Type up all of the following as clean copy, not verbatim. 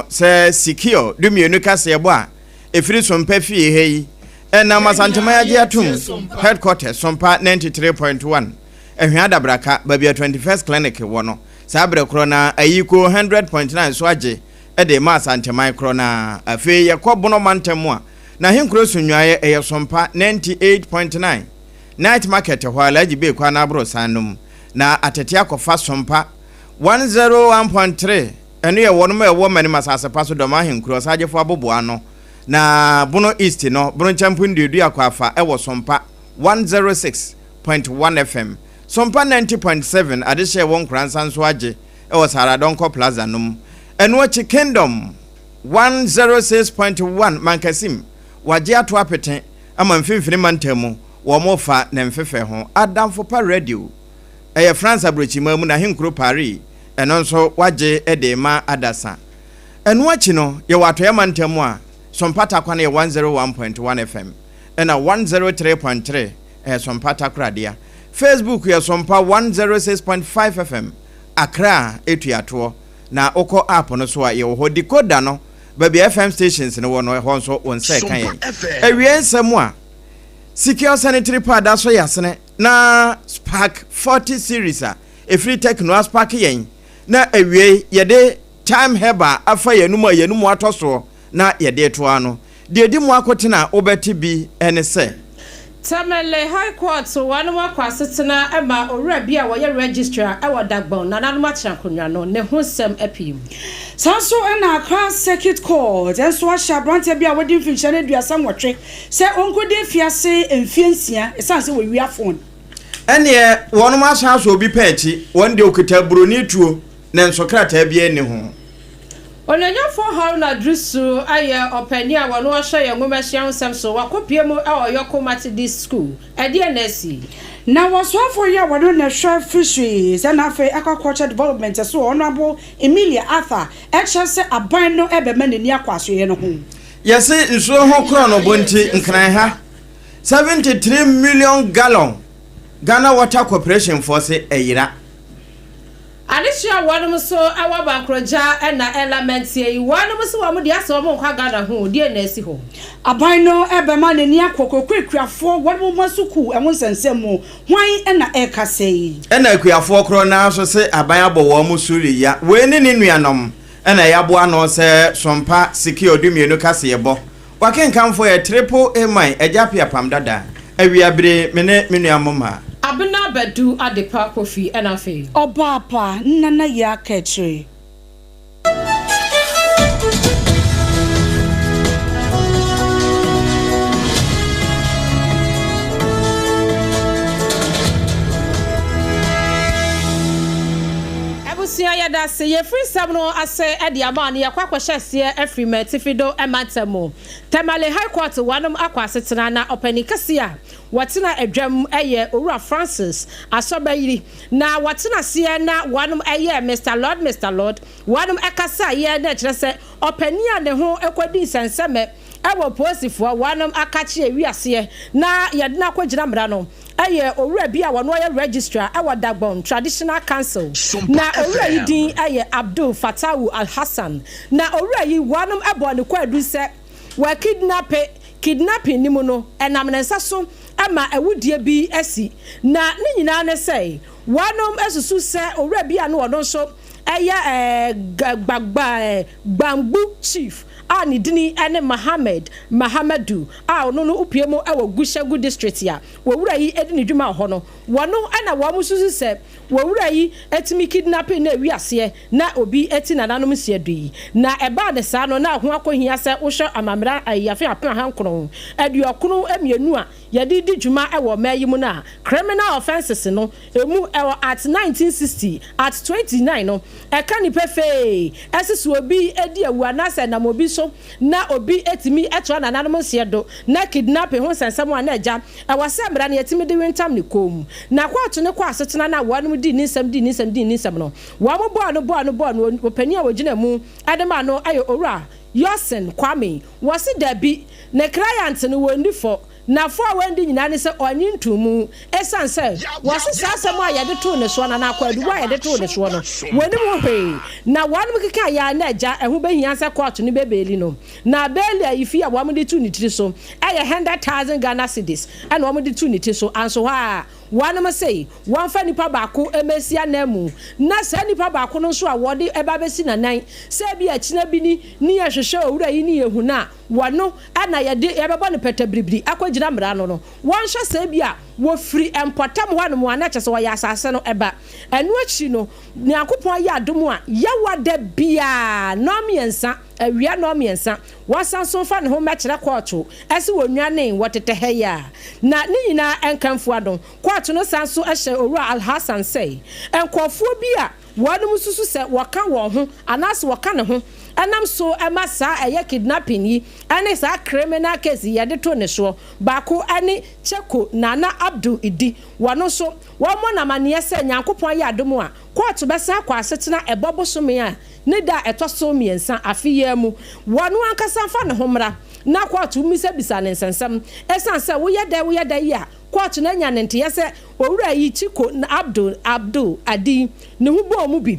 Sɛ Secure 12 kaseɛbɔ a ɛfiri Sompa fie ha yi ɛnam Asanteman agye atom Headquarters Sompa 93.1 Ahwea Adabraka baabi a 21st Clinic wɔ no saa berɛ korɔ no ara Ayiko 100.9 nso agye de rema Asanteman korɔ no ara. Afei yɛkɔ Bono mantam a n'ahenkuro Sunyuaeɛ ɛyɛ Sompa 98.9 Night Market hɔ Alhaji Bey kwan no aborosan no mu na atete akɔfa Sompa 101.3 Ɛno yɛ wɔnom a ɛwɔ Manim asase pa so dɔm ahenkuro ɔsagyefo aboboano, na Bono East no, Bono Nkyɛmpo Nduadua Kwafa wɔ Sompa 106.1 FM, Sompa 90.7 adehye a ɛwɔ Nkoransa nso agye wɔ Sahara Donkor Plaza no mu. Ɛno akyi Kingdom 106.1 Mankasim wagye ato apete ama Mfimfini Mantam mu wɔn fa ne mfefɛ ho. Adamfo Pa Radio ɛyɛ France aburokyiman mu n'ahenkuro Paris Ɛno nso wɔagye de rema adasa. Ɛno akyi no, yɛwɔ Atɔeɛ mantam a Sompa Tarkwa no yɛ 101.1 FM, ɛna 103.3 ɛyɛ Sompa Takoradi. Facebook yɛ Sompa 106.5 FM, Accra Etuatoɔ. Na wokɔ app no so a, yɛwɔ hɔ. Decoder no, baabi a FM stations no wɔ no, ɛhɔ nso wo nsa ɛka yɛn. Awiei nsɛm a, Secure Sanitary Pad asɔ yɛn asene na Spark 40 series a ɛfiri Tecno asparke yɛn na awiei yɛde Thyme Herbal afa yɛn anum a yɛn anum atɔ soɔ na yɛde reto ano. Deɛ ɛdi mu akotene a wobɛte bi ne sɛ. Tamale High Court wɔnom akɔ asetena ma owura bi a wɔyɛ Registrar wɔ Dagbon nananom atena akonnwa no ne ho nsɛm apii mu. Saa nso na Accra Circuit Court nso ahyɛ aberanteɛ bi a wadi mfinhyia no 38 sɛ ɔnkɔdi afiase mfeɛ nsia ɛsiane sɛ wawia fon. Ɛnneɛ wɔnom asan asɔ obi pɛ akyi, wɔn deɛ ɔkita buroni tuo, nanso krataa biara nni ho. Onuonyamfoɔ Haruna Drisu yɛ ɔpanin a wɔno ɔhwɛ yɛn nwomasua ho nsɛm so. Wakɔpue mu wɔ Ɔyɔko Matedist School. Ɛdeɛn na asi? Na wɔsoafoɔ yi a wɔno na ɛhwɛ Fisheries ɛna afei Aquaculture Development so Honourable Emilia Arthur ɛkyerɛ sɛ aban no ɛbɛma n'ani akɔ asoɛeɛ no ho. Yɛse nsuo ho korɔnobɔ nti Nkran ha 73 million gallon Ghana Water Corporation foɔ se ɛyera. Adesua a wɔnom nso wɔ Bankorɔgya na Ɛlamɛnteɛ yi, wɔnom nso wɔn deɛ asɛ wɔn nkwa Ghana ho o, deɛn na asi hɔ? Aban no bɛma n'ani akɔ kooko akuafoɔ wɔn mma sukuu ho nsɛnsɛm mu, hwan na ɛrekasa yi? Ɛna akuafoɔ korɔ no ara nso se aban abɔ wɔn so reya. Wei ne ne nuanom na yɛaboa ano sɛ Sompa Secure 12 kaseɛbɔ W'akenkanfo yɛ Triple A man Agya Appiah Pam Dada Awia bere me ne me nua Momma. Abena Badu Adepa Kofi ɛna afei. Ɔbaa pa nna na yɛ aka akyire. Abusua yɛdase yɛfiri nsɛm no ase de ama no yɛkɔ akɔhyɛ aseɛ afiri Matifi do mantam mu Tamale High Court wɔnom akɔ asetena na ɔpanin kɛseɛ a wɔtena adwam yɛ Owura Francis Asɔbayiri na wɔtena aseɛ na wɔnom yɛ Mister Lord Mister Lord wɔnom kasaeɛ na ɛkyerɛ sɛ ɔpanin a ne ho kɔdi nsɛnsɛmɛ wɔ polisifoɔ wɔnom akakye wiaseɛ na yɛde no akɔgyina mmara no yɛ owura bi a ɔno ɔyɛ Registrar wɔ Dagbon Traditional Council. Na owura yi din yɛ Abdul Fatawu Alhassan. Na owura yi wɔnom bɔɔ no kwaadu sɛ wakidnape, kidnapping no mu no ɛnam ne nsa so ma awudie bi asi. Na ne nyinaa ne sɛ wɔnom susu sɛ owura bi a na ɔno nso yɛ Gbagba Gbangbu Chief a ne dini ne Mohammed Mahamadu a ɔno no wopue mu wɔ Gushegu District a wɔwura yi di ne dwuma wɔ hɔ no, wɔno na wɔn susu sɛ wɔwura yi tumi kidnapping na ewi aseɛ na obi ti nananom nsia du yi. Na ɛbaa ne saa no na ho akɔhia sɛ wohwɛ amammra ayi afe 1992 a yɛde di dwuma wɔ ɔman yi mu no a, criminal offences no emu wɔ Act 1960, Act 29 no, ɛka no pefee ɛse sɛ obi di awu anaasɛ ɛnam obi so na obi tumi toa nananom nseɛ do na kidnapping ho nsɛnsɛm a na agya ɛwɔ sɛ mmara no yɛtumi de wentam ne kɔn mu. Na kɔɔto no kɔ asetena no a wɔnom dii ne nsɛm dii ne nsɛm dii ne nsɛm no wɔn bɔɔ no bɔɔ no bɔɔ no ɔpanin a ɔgyina mu de maa no yɛ Owura Yorson Kwame wɔse dabi ne client no wɔnni fɔ. Na fɔ a wandi nyinaa ne sɛ ɔnnye ntoo mu esiane sɛ wɔse saa asɛm a yɛde too ne soɔ no anaa kwaadubɔ a yɛde too ne soɔ no wɔnnim ho hwee. Na wɔnom keka yɛ a na agya ɛho bɛhia sɛ kɔɔto no bɛbeeli no. Na beeli a ifi a wɔde to ne tiri so yɛ 100,000 Ghana cedis ɛna wɔde to ne ti so anso hɔ a wɔnom se wɔmfa nipa baako mmɛsi ananmu na saa nipa baako no nso a wɔde ba bɛsi nanan sɛ ebia akyina bi ni ne yɛhwehwɛ owura yi ne yɛhu no a Wɔno na yɛde yɛbɛbɔ no pɛtɛbiribiri akɔgyina mmara ano no, wɔnhwɛ sɛ ebia wɔfiri mpɔtam hɔnom a na kyerɛ sɛ wɔyɛ asase no ba. Ɛno akyi no, Nyankopɔn ayɛ adom a, Yawa da biara nnɔnmiɛnsa, awia nnɔnmiɛnsa, wɔsan so mfa ne ho mmɛkyerɛ kɔɔto se wɔnnwanee wɔ tetɛ ha yi a. Na ne nyinaa nkamfua no, kɔɔto no san so hyɛɛ Owura Alhassan sɛ nkurɔfoɔ bi a Wɔnom susu sɛ wɔka wɔn ho anaase wɔka ne ho nam so ma saa ɛyɛ kidnapping yi ne saa criminal case yi yɛde to ne soɔ. Baako ne Cheko Nana Abdul Idi. Wɔno nso wɔmmɔ no amaneɛ sɛ Nyankopɔn ayɛ adom a kɔɔto bɛsan akɔ asetena ɛbɔ bosome a ne da a ɛtɔ so mmiɛnsa afe yi ara mu. Wɔno ankasa mfa ne ho mmra na kɔɔto mmisabisa no nsɛnsɛm. Ɛsiane sɛ woyɛ dɛn woyɛ dɛn yi a kɔɔto no anya ne nteɛ sɛ Owura yi, Chiko Abdul Abdul Adi, ne ho bɔɔ mu bi.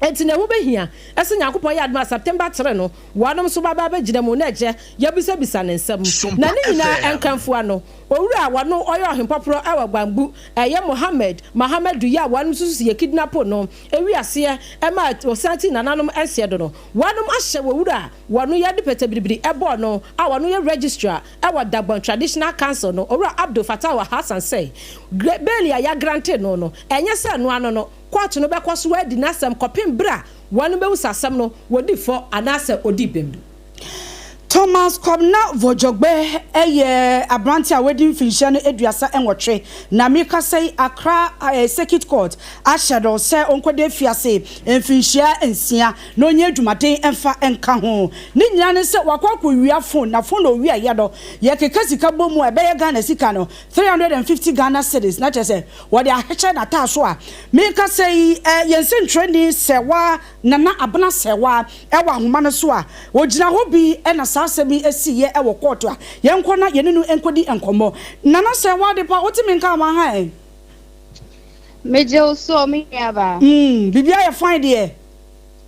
Enti na ɛho bɛhia sɛ Nyankopɔn yɛ adom a September tre no, wɔnom nso bɛba abɛgyina mu na ɛkyɛ yɛabisabisa ne nsɛm. Na ne nyinaa nkamfua no, Owura a wɔno ɔyɛ ɔhempɔporɔ wɔ Gbangbu, ɛyɛ Mohammed Mahamadu yi a wɔnom susu sɛ yɛkidnapo no wii aseɛ ma ɔsan tii nananom nseɛ do no, wɔnom ahyɛ Owura a wɔno yɛde pɛtɛbiribiri bɔɔ no a ɔno yɛ Registrar wɔ Dagbon Traditional Council no, Owura Abdul Fatawa Hassan sɛ, Bail a yɛagrante no no, ɛnyɛ sɛ ɛno ano no, kɔɔto no bɛkɔ so adi n'asɛm kɔpem bere a wɔn behu sɛ asɛm no, wɔdi fɔ anaasɛ odi bem. Thomas Kwabena Vodzogbe yɛ aberante a wadi mfinhyia no 38, na merekasa yi Accra Circuit Court ahyɛ no sɛ ɔnkɔda afiase mfinhyia nsia na ɔnyɛ adwumaden mfa nka ho. Ne nyinaa ne sɛ wakɔ akɔwia phone, na phone a ɔwiaeɛ no yɛkeka sika bɔ mu a ɛbɛyɛ Ghana sika no 350 Ghana cedis, na kyerɛ sɛ wɔde ahyɛ n'ataaso a merekasa yi yɛn sɛntwerɛni Sɛwa Nana Abena Sɛwa wɔ ahoma no so a ɔgyina hɔ bi na saa asɛm yi siiɛ wɔ kɔɔto a yɛnkɔ na yɛne no nkɔdi nkɔmmɔ. Nana Sɛwa Adepa wote me nka ama ha ɛ? Megye wo so me nuabaa. Mm, biribiara yɛ fine deɛ.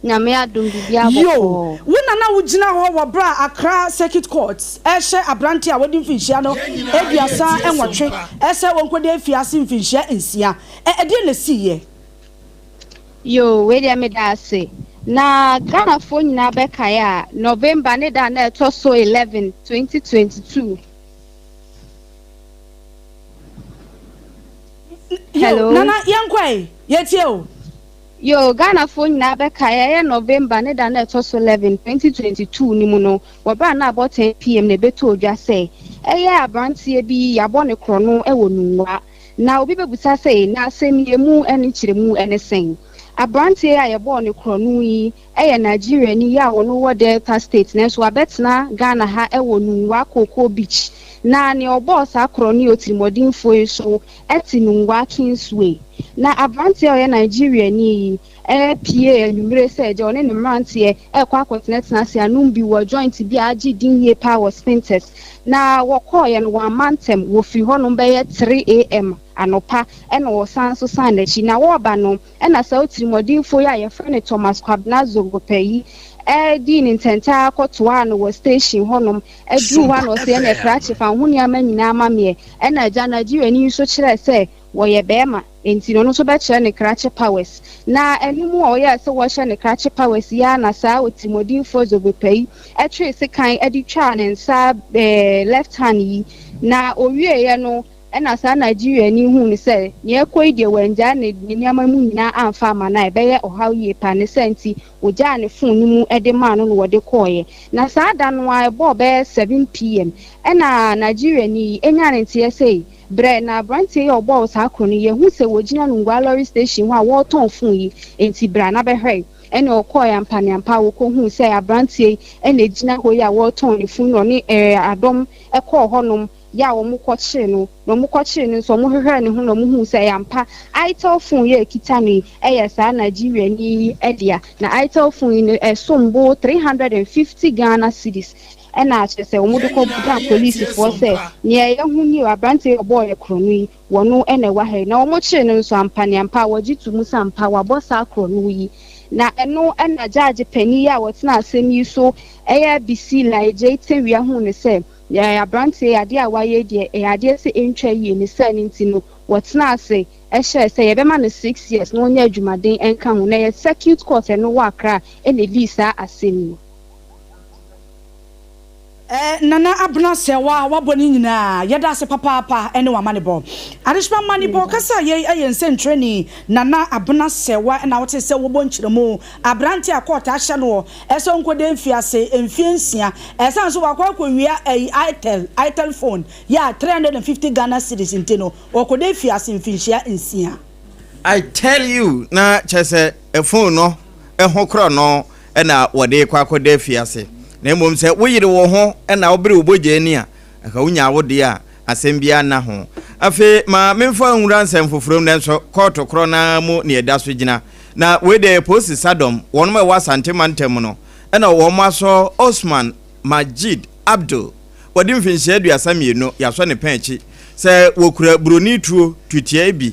Nyame adom biribiara Yo, bɔkɔɔ. wo na na wogyina hɔ wɔ berɛ a Accra Circuit Court rehyɛ aberanteɛ a wadi mfinhyia no 38 sɛ ɔnkɔda afiase mfinhyia nsia. Ɛ, ɛdeɛn na ɛsiiɛ? Yoo wei deɛ meda ase. Na Ghanafoɔ nyinaa bɛkae a, November ne da a na ɛtɔ so 11, 2022. Yo, Hello. Nana, yɛnkɔ ɛ, yɛtie o. Yoo, Ghanafoɔ nyinaa bɛkae a, ɛyɛ November ne da no a ɛtɔ so 11, 2022 no mu no, wɔ berɛ a na abɔ 10 PM na ɛbɛtɔɔ dwa sɛ, ɛyɛ aberanteɛ bi yɛabɔ no korɔno wɔ Nungua. Na obi bɛbisa sɛ, Na asɛm yi emu ne nkyerɛmu ne sɛn? Aberanteɛ yi a yɛbɔɔ no korɔno yi yɛ Nigeriani yi a ɔno wɔ Delta State nanso wabɛtena Ghana ha wɔ Nungua Cocoa Beach. Na nea ɔbɔɔ saa korɔno yi otirimɔdenfoɔ yi nso te Nungua Kingsway. Na aberanteɛ a ɔyɛ Nigeriani yi puee anwummere sɛ agya ɔne ne mmeranteɛ rekɔ akɔtenatena ase anom bi wɔ joint bi a agye din yie paa wɔ Spintex. Na wɔkɔeɛ no wɔamma ntɛm, wɔfiri hɔnom bɛyɛ 3am anɔpa ɛna wɔsan nso san n'akyi. Na wɔreba no ɛna saa otirimuɔdenfoɔ yi a yɛfrɛ no Thomas Kwabena Zogopɛ yi dii ne ntɛntɛ ara kɔtoaa no wɔ station hɔnom. Ɛduruu hɔ a na ɔse ɛneɛ krakye fa wo ho nneɛma nyinaa ma meɛ. Ɛna agya Nigeriani yi nso kyerɛɛ sɛ wɔyɛ bɛɛma nti no ɔno nso bɛkyerɛ ne krakye powers. Na ɛno mu a ɔyɛɛ sɛ wɔrehyɛ no krakye powers yi ara na saa otirimɔdenfoɔ Zogopɛ yi twee sekan de twaa ne nsa left hand yi. Na ɔwieeɛ no ɛna saa Nigeriani yi huu no sɛ nea ɛrekɔ yi deɛ wangyaa ne ne nneɛma mu nyinaa amfa amma no a ɛbɛyɛ ɔhaw yie paa. Ne saa nti wɔgyaa ne phone no mu de maa no na wɔde kɔeɛ. Na saa da no ara ɛbɔɔ bɛyɛ 7 pm ɛna Nigeriani yi nyaa ne nteɛ sɛ Berɛ na aberanteɛ yi a ɔbɔɔ wo saa korɔ no, yɛhu sɛ wɔgyina Nungua lɔre station hɔ a wɔretɔn fon yi, enti bra na bɛhwɛ. Ɛnna ɔkɔeɛ ampaneampa, wɔkɔhuu sɛ aberanteɛ yi na ɛgyina hɔ yi a wɔretɔn ne fon no, ɔne adɔm kɔɔ hɔnom. Yɛ a wɔkɔkyee no, na wɔkɔkyee no nso wɔhwehwɛɛ ne ho na wɔhuu sɛ ɛyɛ ampa Itel phone yi a ɛkita no yi yɛ saa Nigeriani yi dea. Na Itel phone yi no ɛsom bo 350 Ghana cedis. Ɛna kyerɛ sɛ wɔde kɔdaa polisifoɔ sɛ nea yɛahu nie o, aberanteɛ yi a ɔbɔɔ yɛn korɔno yi, wɔno na ɛwɔ ha yi. Na wɔkyee no nso ampa ne ampa wɔgye to mu sɛ ampa wabɔ saa korɔno yi. Na ɛno na gyaagye panin yi a ɔtena asɛm yi so yɛ Bisi Laejei Tawia huu no sɛ Yɛn aberanteɛ yi, adeɛ a wayɛ yi deɛ, ɛyɛ adeɛ sɛ ɛntwa yie, ne saa no nti no, wɔtenaa ase hyɛɛ sɛ yɛbɛma no 6 years na ɔnyɛ adwumaden nka ho. Na ɛyɛ Circuit Court a ɛno wɔ Accra na ɛdii saa asɛm yi. Eh Nana Abena Serwaa wabɔ ne nyinaa yɛda ase papaapa ne w'amanebɔ. Adehyema amanebɔ kasa yei yɛ nsɛnkyerɛni Nana Abena Serwaa na wote sɛ wobɔ nkyerɛmu aberante a kɔɔt ahyɛ noɔ sɛ ɔnkɔda mfiase mfeɛ nsia ɛsiane sɛ wakɔ akɔwia ɛyi itel itel phone yɛ a 350 Ghana cedis nti no ɔkɔda afiase mfinhyia nsia. I tell you na kyerɛ sɛ phone no ho korɔ no na wɔde rekɔ akɔda afiase. Na mmom sɛ woyere wo ho na wobere wo bogya ani a, anka wonya wo deɛ a asɛm biara nna ho. Afei ma memfa nwura nsɛm foforɔ mu, nanso kɔɔto korɔ no ara mu na ɛda so gyina. Na wei deɛ ɛyɛ Polisi Sadɔm, wɔnom a ɛwɔ Asante mantam mu no na wɔn asɔ Osman Majid Abdul, wadi mfinhyia 32, yɛasɔ ne pɛn akyi sɛ wɔkura buroni tuo tutiae bi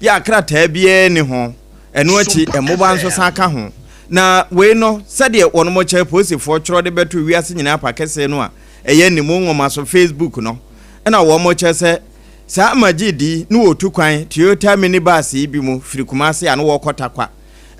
yɛ a krataa biara nni ho. Ɛno akyi, mmoba nso san ka ho. Na wei no, sɛdeɛ wɔnom kyɛ apolisifoɔ twerɛ de bɛto wiase nyinaa pa kɛseɛ no a ɛyɛ animu nwoma so Facebook no, ɛna wɔn kyɛ sɛ saa Majid yi ne wɔtu kwan Toyota minibus yi bi mu firi Kumasi a ne wɔrekɔ Tarkwa.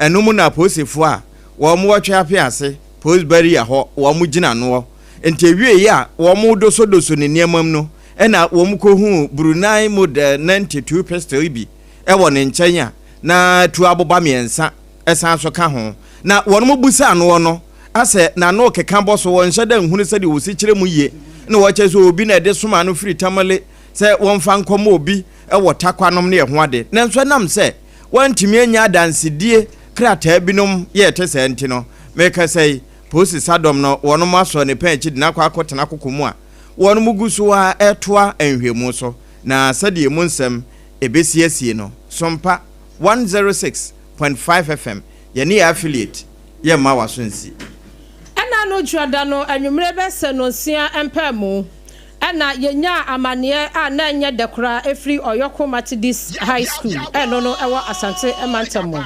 Ɛno mu na apolisifoɔ a wɔn wɔ Tweapease Post Barrier hɔ wɔn gyina noɔ. Nti ɛwieeɛ a wɔn dosodoso ne nneɛma mu no, ɛna wɔn kɔhuu Brunei Model 92 pistol yi bi wɔ ne nkyɛn a na tuo aboba mmiɛnsa san nso ka ho. Na wɔn bisaa noɔ no, asɛ n'ano rekeka bɔ so, wɔnhyɛ da nhunu sɛdeɛ wɔsi kyerɛ mu yie. Na wɔkyerɛ sɛ obi na ɛde somaa no firi Tamale sɛ wɔmfa nkɔma obi wɔ Tarkwa nom ne ɛho ade. Nanso ɛnam sɛ wɔantumi anya adansedie krataa binom yɛ ɛte saa nti no, merekasa yi, Polisi Sadɔm no wɔnom asɔ ne pɛn akyi de no akɔ akɔtena koko mu a wɔnom gu so ara retoa nhwɛmu so. Na sɛdeɛ emu nsɛm ɛbɛsi asie no, Sompa 106.5 FM, yɛne yɛn affiliate, yɛmma w'aso nsi. Ɛna no dwoada no anwummere bɛsɛ nonsia mpaamu ɛna yɛnyaa amaneɛ a na ɛnyɛ dɛ koraa ɛfiri Ɔyɔko Matedis High School ɛno no ɛwɔ Asante mantam mu.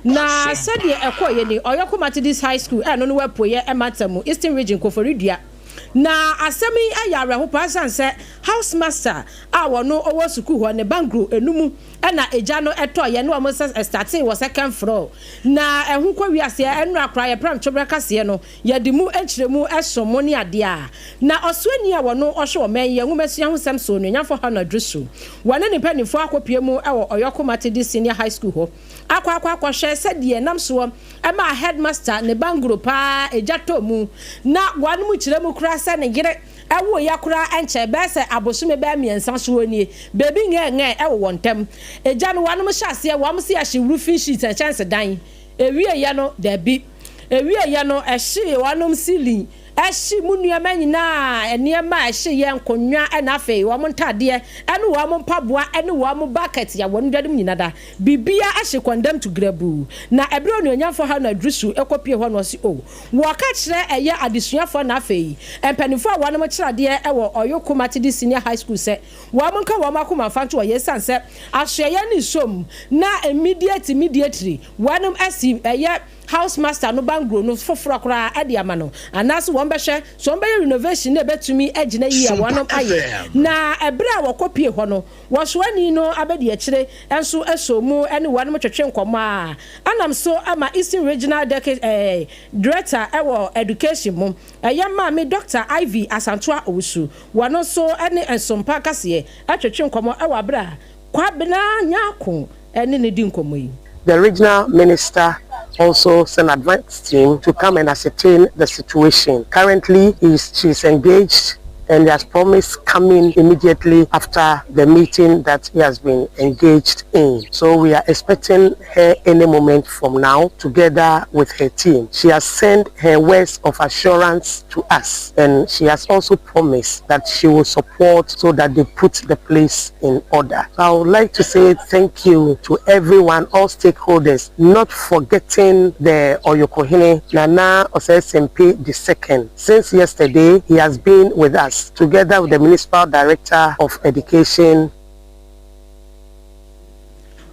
Na sɛdeɛ ɛkɔeɛ ni, Ɔyɔko Matedis High School ɛno no wɔ Apueɛ mantam mu, Eastern Region, Koforidua. Na asɛm yi yɛ awerɛho paa ɛsiane sɛ house master a ɔno ɔwɔ sukuu hɔ ne bangro enum na egya no tɔeɛ na wɔn nsa startee wɔ second floor na ɛho kɔ wiaseɛ ɛnora koraa yɛpram twobrɛ kaseɛ no yɛde mu nkyerɛmu som mo ne adeɛ a na ɔsoani a wɔno ɔhwɛ ɔman yi nwomasua ho sɛm so Onuonyamfo Hannah Drisu wɔne ne mpaninfoɔ akɔpue mu wɔ Ɔyɔko Matedi Senior High School hɔ akɔ akɔ akɔhwɛ sɛdeɛ ɛnam soɔ maa headmaster ne bangro paa gya tɔɔ mu na wɔnom kyerɛ mu koraa sɛ ne yere woeɛ koraa ɛnkyɛɛ bɛyɛ sɛ abosome bɛyɛ mmiɛnsa soɔ nie baabi ngɛɛngɛɛ ɛwɔ wɔn ntam gya no wɔnom hyɛ aseɛ wɔn se ɛhye roofing sheet nkyɛnsedan ɛwieɛ no dabi ɛwieɛ no ɛhyee wɔnom ceiling Ɛhye mu nneɛma nyinaa, nneɛma a ɛhye yɛ nkonnwa na afei wɔn ntadeɛ ne wɔn mpaboa ne wɔn bucket a wɔn dware mu nyina da. Biribiara hye kɔndɛm to grabuu. Na ɛberɛ a Onuonyamfoɔ Haruna Iddrisu kɔpue hɔ no ɔse oh, wɔka kyerɛ ɛyɛ adesuafoɔ na afei mpaninfoɔ a wɔnom kyerɛ adeɛ wɔ Oyoko Matidi Senior High School sɛ wɔn nka wɔn akoma mfa nto ɔyɛ ɛsiane sɛ asoɛeɛ no nsom na immediate immediately wɔnom asi ɛyɛ house master no bangro no foforɔ koraa de ama no anaase wɔn bɛhwɛ sɛ wɔn bɛyɛ renovation na ɛbɛtumi agyina yie a wɔnom ayɛ. Na ɛberɛ a wɔkɔ pie hɔ no wɔsoani no abɛdiakyire nso sɔɔ mu ne wɔnom twetwe nkɔmmɔ a ɛnam so ma Eastern Regional eh, Director wɔ Education mu ɛyɛ Maame Doctor Ivy Asantoa Owusu wɔno nso ne Nsompa Kaseɛ twetwe nkɔmmɔ wɔ aberɛ a Kwabena Nyarko ne no di nkɔmmɔ yi. The regional minister also sent advance team to come and ascertain the situation. Currently, he is, she is engaged And he has promised coming immediately after the meeting that he has been engaged in. So we are expecting her any moment from now together with her team. She has sent her words of assurance to us and she has also promised that she will support so that they put the place in order. So I would like to say thank you to everyone, all stakeholders, not forgetting the Oyokohene Nana Osei Sempe II. Since yesterday, he has been with us together with the Municipal Director of Education.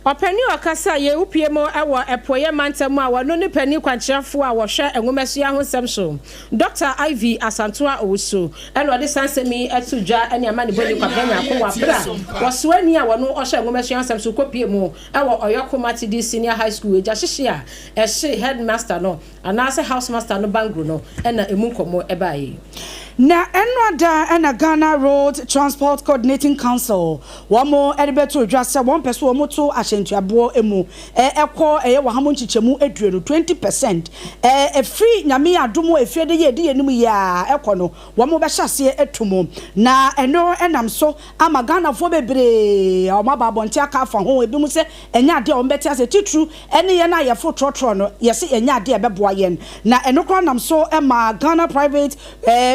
Ɔpanin a ɔkasa yɛ wopie mu wɔ Apueeɛ Mantam a wɔno ne panin kwankyerɛfoɔ a wɔhwɛ nwomasua ho nsɛm so, Dɔkta Ivy Asantoa Owusu na ɔde saa nsɛm yi too dwa ne amanebɔni Kwabena Nyarko wɔ aberɛ a wɔsoani a wɔno ɔhwɛ nwomasua nsɛm so kɔpie mu wɔ Ɔyɔko Matidi Senior High School egya hyehye a ɛhyee headmaster no anaasɛ housemaster no bangro no na emu nkɔmmɔ baeɛ. Na ɛno ada na Ghana Road Transport Coordinating Council wɔn de bɛto dwa sɛ wɔn pɛ sɛ wɔn to ahyɛntuaboɔ mu ɛkɔ ɛyɛ wɔha mu nkyekyɛmu 20, 20%, ɛfiri Nyame adom efie de yɛ edi yɛn anim yi a ɛkɔ no wɔn bɛhyɛ aseɛ ato mu. Na ɛno ɛnam so ama Ghanafoɔ bebree a wɔn aba abɔnten aka afa ho, ebi mu sɛ ɛnyɛ adeɛ a wɔn bɛte ase, titiriw ɛne yɛn a yɛfo trɔtrɔ no, yɛsɛ ɛnyɛ adeɛ a ɛbɛboa yɛn. Na ɛno koraa nam so ma Ghana Private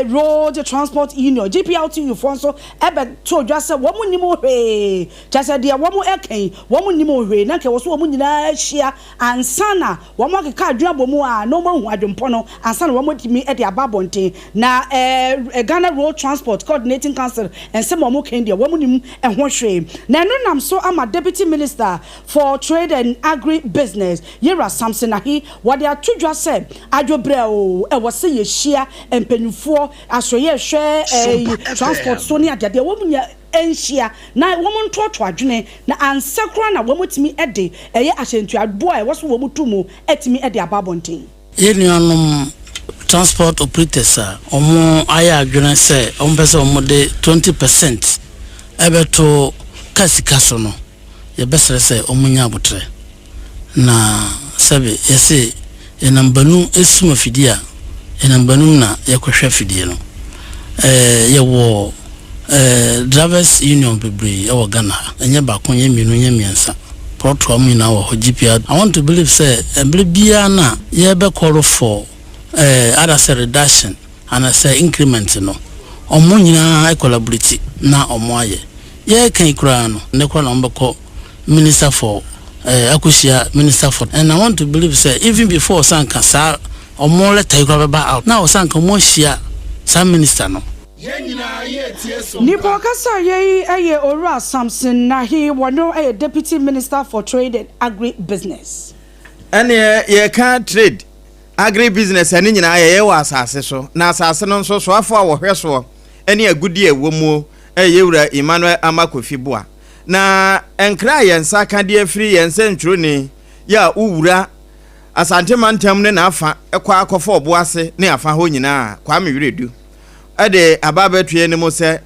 Road Transport Union, GPRTU foɔ, nso ɛbɛto dwa sɛ wɔn nim hwee, kyerɛ sɛ deɛ wɔn ɛka yi, wɔn nim hwee, na nka wɔ so wɔn nyinaa ahyia ansa na wɔn akeka adwene abɔ mu a na wɔn ahu adwempɔ no ansa na wɔn atumi de aba abɔnten. Na Ghana Road Transport Coordinating Council, nsɛm a wɔn kan deɛ, wɔn nim ɛho hwee. Na ɛno nam so ama Deputy Minister for Trade and Agri Business, Yera Samson Ahi, wɔde ato dwa sɛ adwobrɛ o, ɛwɔ sɛ yɛhyia mpanyinfoɔ asɔyɛ hwɛ transport so ne adeadeɛ, wɔn nya nhyia na wɔn ntoɔtoɔ adwene na ansa koraa na wɔn atumi de ɛyɛ ahyɛntuaboɔ a ɛwɔ so wɔn tu mu atumi de aba abɔnten. Yɛn nuanom transport operators a wɔn ayɛ adwene sɛ wɔn pɛ sɛ wɔn de 20% ɛbɛto ka sika so no, yɛbɛsrɛ sɛ wɔn nya abotire na sɛbi yɛse yɛnam banu esum afidie a yɛnam banum na yɛkɔhwɛ afidie no. Yɛwɔ drivers union bebree ɛwɔ Ghana ha, ɛnyɛ baako, nyɛ mmienu, nyɛ mmiɛnsa, prɔtoa mu nyinaa wɔ hɔ, GPR. I want to believe sɛ ɛbere biara na yɛbɛkɔro for ada sɛ reduction anasɛ increment no, ɔmo nyinaa collaborate na ɔmo ayɛ. Yɛka yi koraa no, ne koraa na ɔmo bɛkɔ minister for akɔhyia minister for, and I want to believe sɛ even before sanka saa ɔmo letter yi koraa bɛba out na ɔsanka ɔmo ahyia saa minister no. Nipa ɔkasa yɛ yi yɛ Owura Samson Nahi, wɔno yɛ Deputy Minister for Trade and Agri Business. Ɛneɛ yɛka trade, agri business, ɛne nyinaa yɛyɛ wɔ asase so, na asase no nso soafo a wɔhwɛ soɔ ɛne agudi a ɛwɔ mu ɛyɛ Wura Emmanuel Amakofi Boa. Na nkra a yɛn nsa ka de afiri yɛn nsɛntwerɛni yɛ a wowura Asante mantam ne n'afa ɛkɔ akɔfa ɔbo ase ne afa hɔ nyinaa, Kwame Wiredu, ɛde aba abɛtoa anim sɛ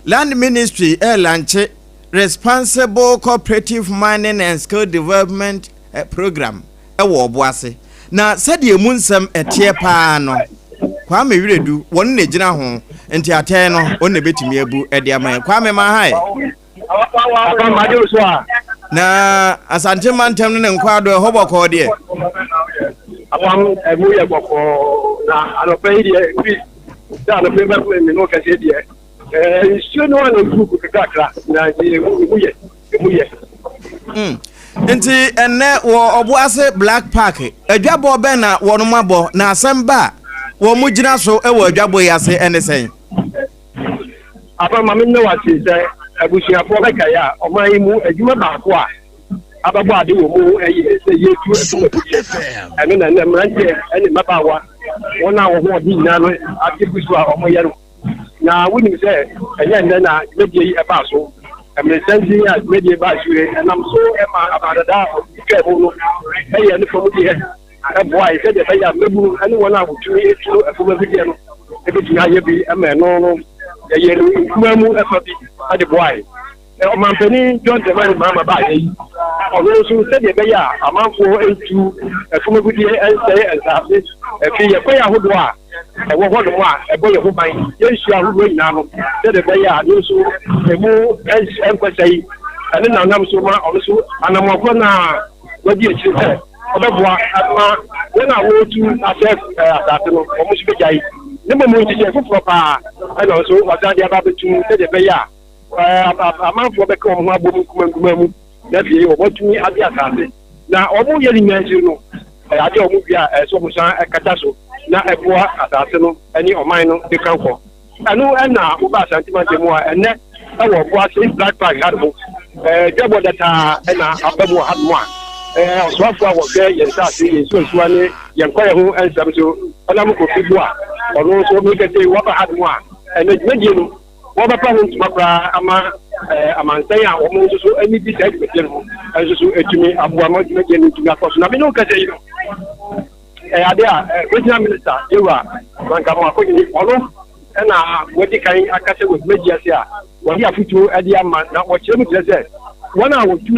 Land Ministry ɛrelaunch Responsible Cooperative Mining and Skill Development Program ɛwɔ ɔbo ase. Na sɛdeɛ mu nsɛm ɛteɛ paa no, Kwame Wiredu wɔn na gyina ho, nti atɛn no wɔn na ebɛtumi abu ɛde ama yɛn. Kwame, ma ha yɛ na Asante mantam no ne nkwaado ɛhɔ bɔkɔɔ deɛ? Apam ɛmu yɛ bɔkɔɔ, na anɔpɛ yi deɛ, fi sɛ anɔpɛ yi bɛfo mi no kɛseɛ deɛ, nsuo no a na egu gu kakrakra, na nti emu yɛ. Nti ɛnɛ wɔ ɔbo ase Black Park, adwabɔ bɛn na wɔn abɔ, na asɛm ba a wɔn mo gyina so wɔ adwabɔ yi ase ɛne sɛn? Apam, maame nne wa se sɛ abusuafoɔ bɛkae a, ɔman yi mu adwuma baako a abɛbɔ ade wɔ mu ɛyɛ sɛ yɛtu ɛfum afidie. Ɛno na ɛnɛ mmeranteɛ ɛne mmabaawa, wɔn a wɔn ho ɔde nyinaa no ade gu so a wɔyɛ no. Na wonim sɛ ɛnyɛ nnɛ na dwumadie yi ɛbaa so. Mmeresanti a dwumadie baa so yi ɛnam so ɛma abadada a ɔtwa mu no ɛyɛ ne fam deɛ ɛboa yi, sɛdeɛ ɛbɛyɛ a mmabunu ɛne wɔn a wɔtumi etu ɛfam afidie no ebɛtumi ayɛ bi ɛma ɛno no yɛyɛ no nkuma mu ɛfa bi ɛde boa yi. Ɔmampanin John Dramani Mahama baayɛ yi, ɔno nso sɛdeɛ ɛbɛyɛ a amanfoɔ ntu ɛfam agudie nsɛe nsaase, ɛfi yɛkɔyɛ ahodoɔ a ɛwɔ hɔnom a ɛbɔ yɛn ho ban, yɛn nsuo ahodoɔ nyinaa no, sɛdeɛ ɛbɛyɛ a ne nso ɛmu nkɔsɛe. Ɛno na ɔnam so ma ɔno nso anammɔn korɔ no a wadi akyire sɛ ɔbɛboa ama wɔn a wɔretu asɛe asase no, wɔn nso bɛgyae. Ne mmom nhyehyɛe foforɔ paa ɛna ɔno nso wasan de aba abɛtum sɛdeɛ ɛbɛyɛ a amanfoɔ bɛka wɔn ho abom nkumaa nkumaa mu na afei wɔatumi agye asase. Na wɔyɛ ne nyinaa akyiri no, ɛyɛ adeɛ a wɔwie a ɛsɛ sɛ wɔsan kata so na ɛboa asase no ne ɔman no de kankɔ. Ɛno na woba Asante mantam mu a ɛnnɛ ɛwɔ Ɔboase Black Park hanom, dwabɔ dataa na aba mu wɔ hanom a ɔsoafoɔ a wɔhwɛ yɛn nsase, yɛn nsuansuwa ne yɛn kwaeɛ ho nsɛm so, Ɔnam Kofi Boa, ɔno nso meka sei waba hanom a ɛnnɛ dwumadie no wɔbɛpa ho ntoma koraa ama amansan a wɔn nso so ani gye saa dwumadie no ho nso so atumi aboa ma dwumadie no atumi akɔ so. Na me ne wo kasa yi no, ɛyɛ ade a regional minister Yewura Frank Amoakohene ɔno na wadi kan akasa wɔ dwumadie ase a wɔde afotuo de ama na wɔkyerɛ mu kyerɛ sɛ wɔn a wɔtu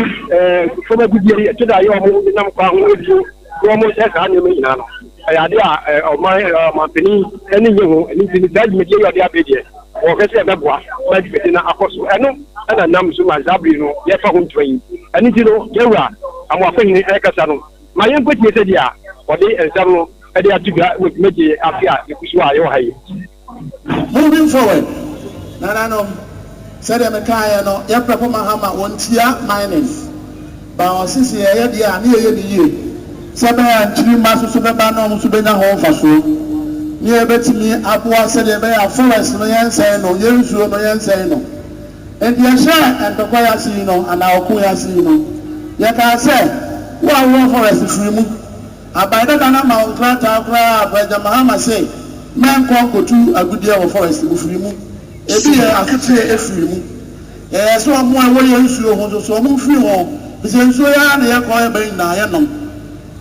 fam agudeɛ yi ɛtɔ da yɛ wɔn nam kwan ho aduro na wɔn sɛ saa nneɛma nyinaa no ɛyɛ ade a ɔman ɔmanpanin ani nye ho. Ɛno nti no saa dwumadie yi a ɔde abɛ deɛ wɔhwɛ sɛ ɛbɛboa ma dwumadie no akɔ so. Ɛno ɛna nam so ma saa bere no yɛfa ho ntoma yi. Ɛno nti no yɛwura Amoakohene ɛrekasa no, ma yɛnkɔtie sɛdeɛ ɔde nsɛm no de ato dwa wɔ dwumadie ase a yɛgu so a yɛwɔ ha yi. Moving forward, Nananom, sɛdeɛ mekaeɛ no, yɛ prɛko Mahama wɔntia mining, but ɔse sɛ yɛyɛ deɛ a ne yɛyɛ no yie sɛ ɛbɛyɛ a nkyiri mma nso so bɛba na wɔn nso bɛnya ho mfasoɔ, ne yɛbɛtumi aboa sɛdeɛ ɛbɛyɛ a forest no yɛnsɛe no, yɛn nsuo no yɛnsɛe no. Enti yɛhyɛɛ ntɔkwa yi ase yi no, anaa ɔko yi ase yi no, yɛkaa sɛ, Wo a wowɔ forest firi mu. Aban dada no ama wo nkrataa koraa a President Mahama se mɛnkɔ nkɔtu agudeɛ wɔ forest mu, firi mu. Ebi yɛ asoteɛ firi mu. Yɛyɛɛ sɛ wɔn a ɛwɔ yɛn nsuo ho nso so wɔn mfiri ho, efisɛ nsuo yi ara na yɛkɔ yɛba nyinaa yɛnom.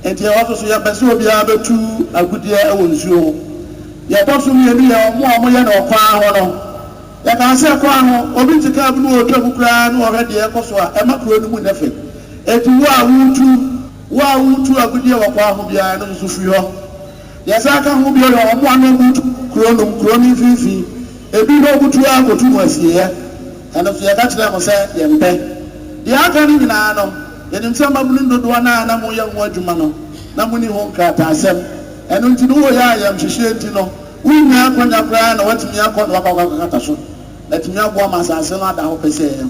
Enti ɛhɔ nso so yɛmpɛ sɛ obiara bɛtu agudeɛ wɔ nsuo ho. Deɛ ɛtɔ so mmienu yɛ wɔn a wɔyɛ no ɔkwan ho no. Yɛkaa sɛ, Kwan ho, obi te kaa mu na ɔretwa mu koraa na ɔhwɛ deɛ ɛrekɔ so a, ɛmma kuro no mu nyɛ fɛ. Enti wo a woretu, wo a woretu agudeɛ wɔ kwan ho biara no nso firi hɔ. Deɛ ɛsan ka ho bio yɛ wɔn a na wɔretu kuro no mu, kuro no mfimfini. Ebi hɔ wɔtu ara kɔtu no asieeɛ. Ɛno nso yɛka kyerɛɛ mo sɛ yɛmpɛ. Deɛ aka no nyinaa no, yɛnim sɛ mmabunu dodoɔ no a na moreyɛ ho adwuma no, na monni ho nkrataasɛm. Ɛno nti no, woreyɛ ayamhyehyeɛ nti no, Wunnya akwannya koraa na woatumi akɔ na woakɔ akɔkata so, na atumi aboa ma asase no ada hɔ pɛsɛɛ.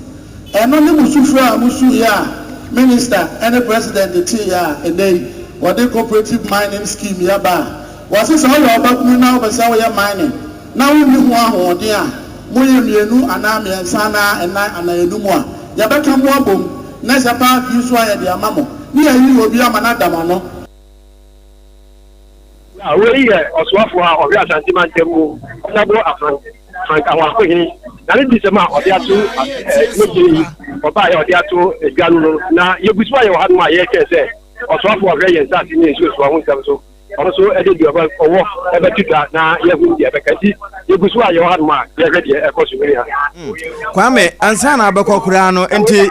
Ɛno ne mo sufrɛ a musuiɛ a Minister ne President teeɛ a ɛnnɛ yi wɔde Cooperative Mining Scheme yi aba a wɔse sɛ woyɛ ɔbabunu na wopɛ sɛ woyɛ mining na wonni ho ahoɔden a, moyɛ mmienu anaa mmiɛnsa anaa nnan anaa enum a, yɛbɛka mo abom na sɛ paake yi so a yɛde ama mo ne yɛayi obi ama no ada mo ano. Na wei yɛ ɔsoafoɔ a ɔhwɛ Asante mantam mu, Honourable Afan Frank Amoakohene, na ne disɛm a ɔde ato dwumadie yi ɔbaeɛ a ɔde ato dwa no no. Na yɛgu so a yɛwɔ hanom a yɛretwɛn sɛ ɔsoafoɔ a ɔhwɛ yɛn nsase ne yɛn nsuosuwa ho nsɛm so, ɔno nso de deɛ ɔwɔ bɛto dwa na yɛahu deɛ ɛbɛka. Nti yɛgu so a yɛwɔ hanom a yɛrehwɛ deɛ ɛkɔ so. Me nua. Kwame, ansa na abɛkɔ koraa no, nti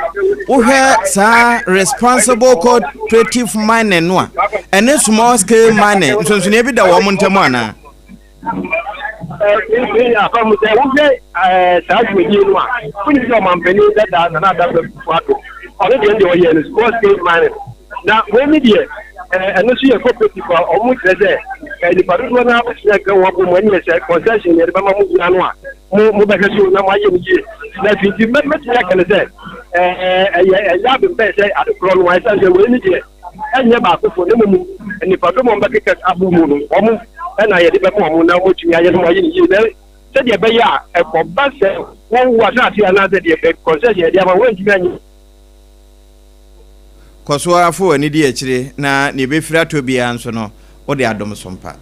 wohwɛ saa responsible cooperative mining no a, ɛne small scale mining nsonsonoeɛ bi da wɔn ntam anaa? Afamu sɛ wohwɛ saa dwumadie no a, wonim sɛ ɔmampanin dada Nana Addo Akufo-Addo, ɔno deɛ deɛ ɔyɛ no small scale mining. Na wei ne deɛ ɛno nso yɛ cooperative a wɔn kyerɛ sɛ nipa dodoɔ no ara bɛtumi aka wɔn abɔ mu ɛne sɛ concession yɛde bɛma mo nyinaa no a mo mobɛhwɛ so na moayɛ no yie. Na afei nti mɛtumi aka no sɛ ɛyɛ ɛyɛ abembɛn sɛ adekorɔ no ɛsiane sɛ wei ne deɛ ɛnyɛ baakofo na mmom nnipadɔm a wɔbɛkeka abɔ mu no wɔn ɛna yɛde bɛma wɔn na wɔatumi ayɛ no ayɛ no yie na sɛdeɛ ɛbɛyɛ a ɛkɔba sɛ wɔn wo asase anaasɛ deɛ concession yɛde ama wɔntumi anyɛ. Kɔ so ara fa w'ani di akyire, na nea ɛbɛfiri atɔ biara nso no, wode adom so mpa.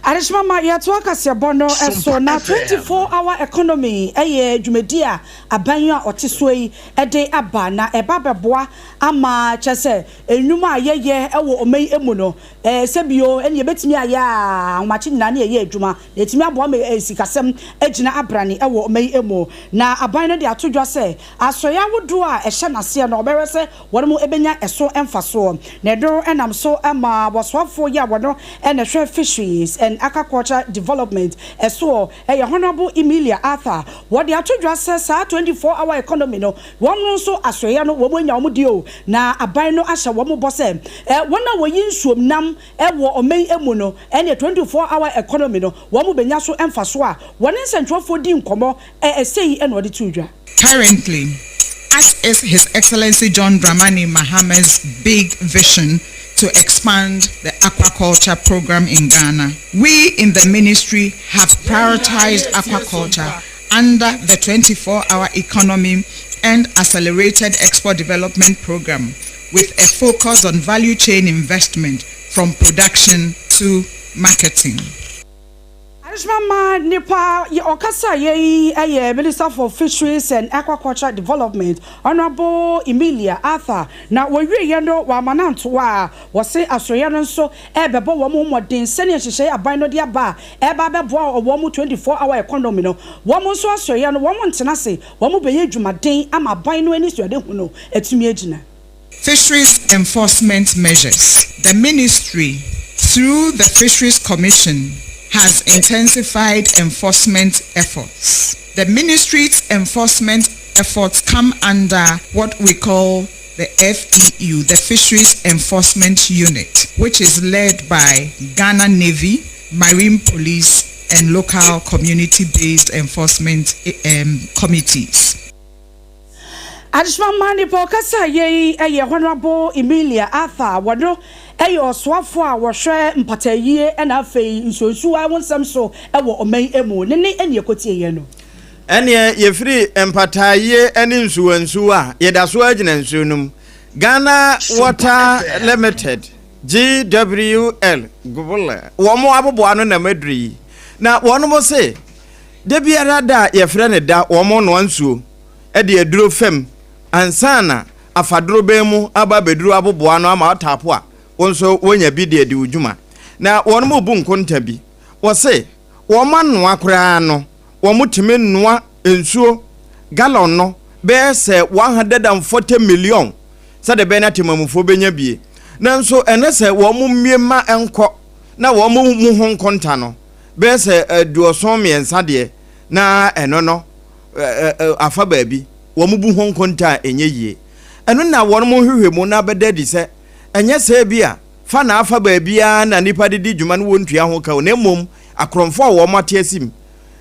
Adehyema ma yɛtoa kaseɛbɔ no so na 24 hour economy yɛ dwumadi a aban a ɔte soɔ yi de aba na ɛba bɛboa ama kyerɛ sɛ nnwuma a yɛyɛ wɔ ɔman yi mu no sɛ bio ɛne yɛbɛtumi ayɛ a ahomakye nyinaa ne yɛyɛ adwuma na ɛtumi aboa ma sikasɛm agyina abrane wɔ ɔman yi mu. Na aban no de ato dwa sɛ asɔeɛ ahodoɔ a ɛhyɛ n'aseɛ no ɔbɛhwɛ sɛ wɔn bɛnya ɛso mfasoɔ. Na ɛno nam so ma wɔsoafoɔ yi a wɔno na ɛhwɛ Fisheries and Aquaculture Development soɔ yɛ Honourable Emelia Arthur. Wɔde ato dwa sɛ saa 24 hour economy no wɔn nso asoɛeɛ no wɔn anya wɔn deɛ o, na aban no ahyɛ wɔn bɔ sɛ wɔn a wɔyi nsuom nam wɔ ɔman yi mu no ɛneɛ 24 hour economy no wɔn bɛnya so mfasoɔ a wɔne nsɛntwerɛfoɔ di nkɔmmɔ sei na wɔde too dwa. Currently, as is His Excellency John Dramani Mahama's big vision to expand the aquaculture program in Ghana, we in the ministry have prioritized aquaculture under the 24-hour economy and accelerated export development program with a focus on value chain investment from production to marketing. Adesima ma nipa ɔkasa yɛ yi yɛ Minister for Fisheries and Aquaculture Development, Honourable Emelia Arthur, na wɔwieɛ no wɔama no antoa a wɔse asoɛeɛ no nso rebɛbɔ wɔn ho mmɔden sɛdeɛ nhyehyɛeɛ aban no de aba a ɛreba abɛboa wɔn 24 hour economy no. Wɔn nso asoɛeɛ no wɔn ntena ase, wɔn bɛyɛ adwumaden ama aban no anisoadehu no atumi agyina. Fisheries enforcement measures. The ministry, through the Fisheries Commission, has intensified enforcement efforts. The ministry's enforcement efforts come under what we call the FEU, the Fisheries Enforcement Unit, which is led by Ghana Navy, Marine Police, and local community-based enforcement committees. Adesima mma nipa ɔkasa yɛ yi yɛ Honourable Emelia Arthur. Wɔno yɛ ɔsoafoɔ a wɔhwɛ mpataayie na afei nsuonsuwa ho nsɛm so wɔ ɔman yi mu. Ne ne ɛne ɛkɔtie yɛ no. Ɛneɛ yɛfiri mpataayie ne nsuwansuwa a, yɛda so ara gyina nsuo no mu. Ghana Water Limited, GWL, wɔn aboboano nam aduru yi, na wɔn se da biara da a yɛfrɛ no da wɔn noa nsuo de aduro fam ansa na afa dorobɛn mu aba abɛduru aboboano ama ɔtaapo a wo nso wonya bi de adi wo dwuma. Na wɔn bu nkonta bi, wɔse wɔn anoa koraa no wɔtumi noa nsuo gallon no bɛyɛ sɛ 140 million sɛdeɛ ɛbɛyɛ na temamufoɔ bɛnya bie. Nanso ɛnɛ sɛ wɔn mmue ma ɛnkɔ na wɔn mu ho nkonta no bɛyɛ sɛ 73 deɛ, na ɛno no afa baabi wɔn bu ho nkonta a ɛnyɛ yie. Ɛno na wɔn nhwehwɛ mu na abɛda adi sɛ ɛnyɛ sɛ bi a fa na afa baabiara na nnipa de di dwuma no wɔntua ho ka o, na mmom akorɔmfoɔ a wɔn ate asim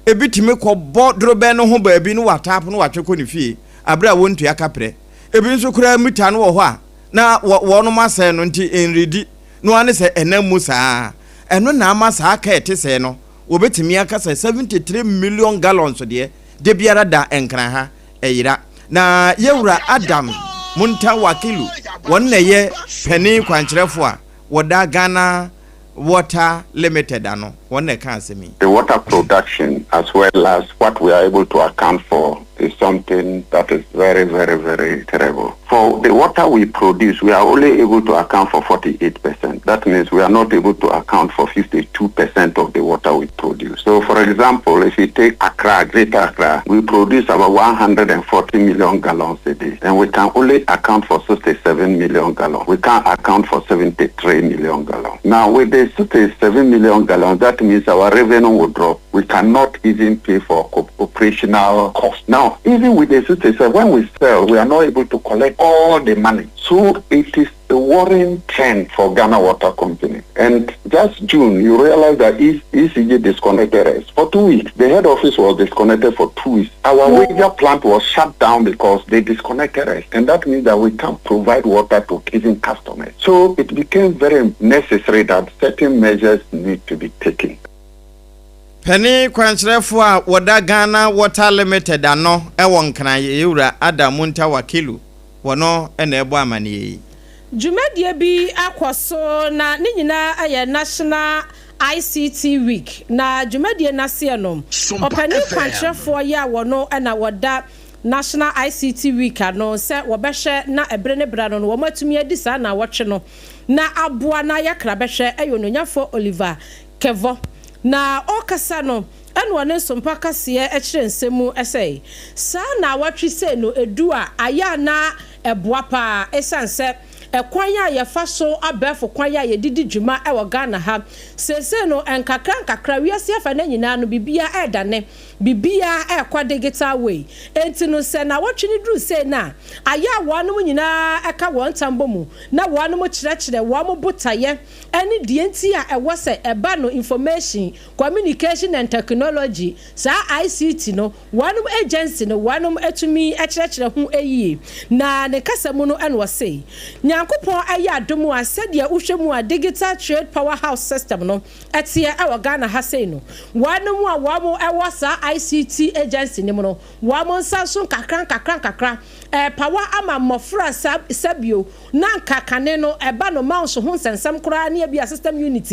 ebi tumi kɔbɔ dorobɛn no ho baabi no wɔataapo no wɔatwe kɔ ne fie abere a wɔntua kaprɛ. Ebi nso koraa mita no wɔ hɔ a na wɔnom asɛe no nti nredi no ara ne sɛ ɛnam mu saa. Ɛno na ama saa ka ɛte sɛɛ no wɔbɛtumi aka sɛ 73 million gallons deɛ da biara da Nkran ha ɛyera. Na yɛwura Adam Muntawakilu wɔn na ɛyɛ panin kwankyerɛfoɔ a wɔda Ghana Water Limited ano, wɔn na ɛka asɛm yi. The water production as well as what we are able to account for is something that is very, very, very terrible. For the water we produce, we are only able to account for 48%. That means we are not able to account for 52% of the water we produce. So, for example, if you take Accra, Greater Accra, we produce about 140 million gallons a day, and we can only account for 67 million gallons. We can't account for 73 million gallons. Now, with the 67 million gallons, that means our revenue will drop. We cannot even pay for operational costs. Now, even with the 67, when we sell, we are not able to collect all the money. So it is a worrying trend for Ghana Water Company. And just June, you realize that ECG disconnected us for 2 weeks. The head office was disconnected for 2 weeks. Our Weija plant was shut down because they disconnected us. And that means that we can't provide water to even customers. So it became very necessary that certain measures need to be taken. Panin kwankyerɛfoɔ a wɔda Ghana Water Limited ano wɔ Nkran Yewura Adam Muntawakilu wɔno na ɛbɔ amaneɛ yi. Dwumadie bi akɔ so na ne nyinaa yɛ National ICT Week, na dwumadie no aseɛ no, ɔpanin kwankyerɛfoɔ yi a wɔno na wɔda National ICT Week ano sɛ wɔbɛhwɛ na ɛbere ne bere ano no wɔatumi adi saa naawɔtwe no na aboa na ayɛ krabɛhwɛ yɛ Onuonyafoɔ Oliver Kevor. Na ɔrekasa no ɛna ɔne Nsompa kaseɛ kyerɛ nsɛm mu sɛ saa naawɔtwe sei no ɛdu a ayɛ a na ɛboa paa ɛsiane sɛ ɛkwan a yɛfa so abɛɛfo kwan a yɛde di dwuma wɔ Ghana ha seesei no nkakra nkakra wiase afa no nyinaa no biribiara ɛredane. Biribiara ɛrekɔ digital way. Enti no sɛ nawɔtwe no duru sei no a, ayɛ a wɔnom nyinaa ka wɔn ntam bɔ mu na wɔnom kyerɛkyerɛ wɔn botaeɛ ɛne deɛ nti a ɛwɔ sɛ ɛba no Information, Communication and Technology, saa ICT no, wɔnom agency no wɔnom tumi kyerɛkyerɛ ho yie. Na ne kasa mu no ɛna ɔse, Nyankopɔn ayɛ adom a sɛdeɛ wohwɛ mu a Digital Trade Powerhouse System no teɛ wɔ Ghana ha sei no, wɔnom a wɔn wɔ saa ICT agency no mu no, wɔn nsa nso nkakra nkakra nkakra ɛrepawa ama mmɔfra sa sɛbio na nka kane no ɛba no mouse ho nsɛnsɛm koraa ne ebia system unit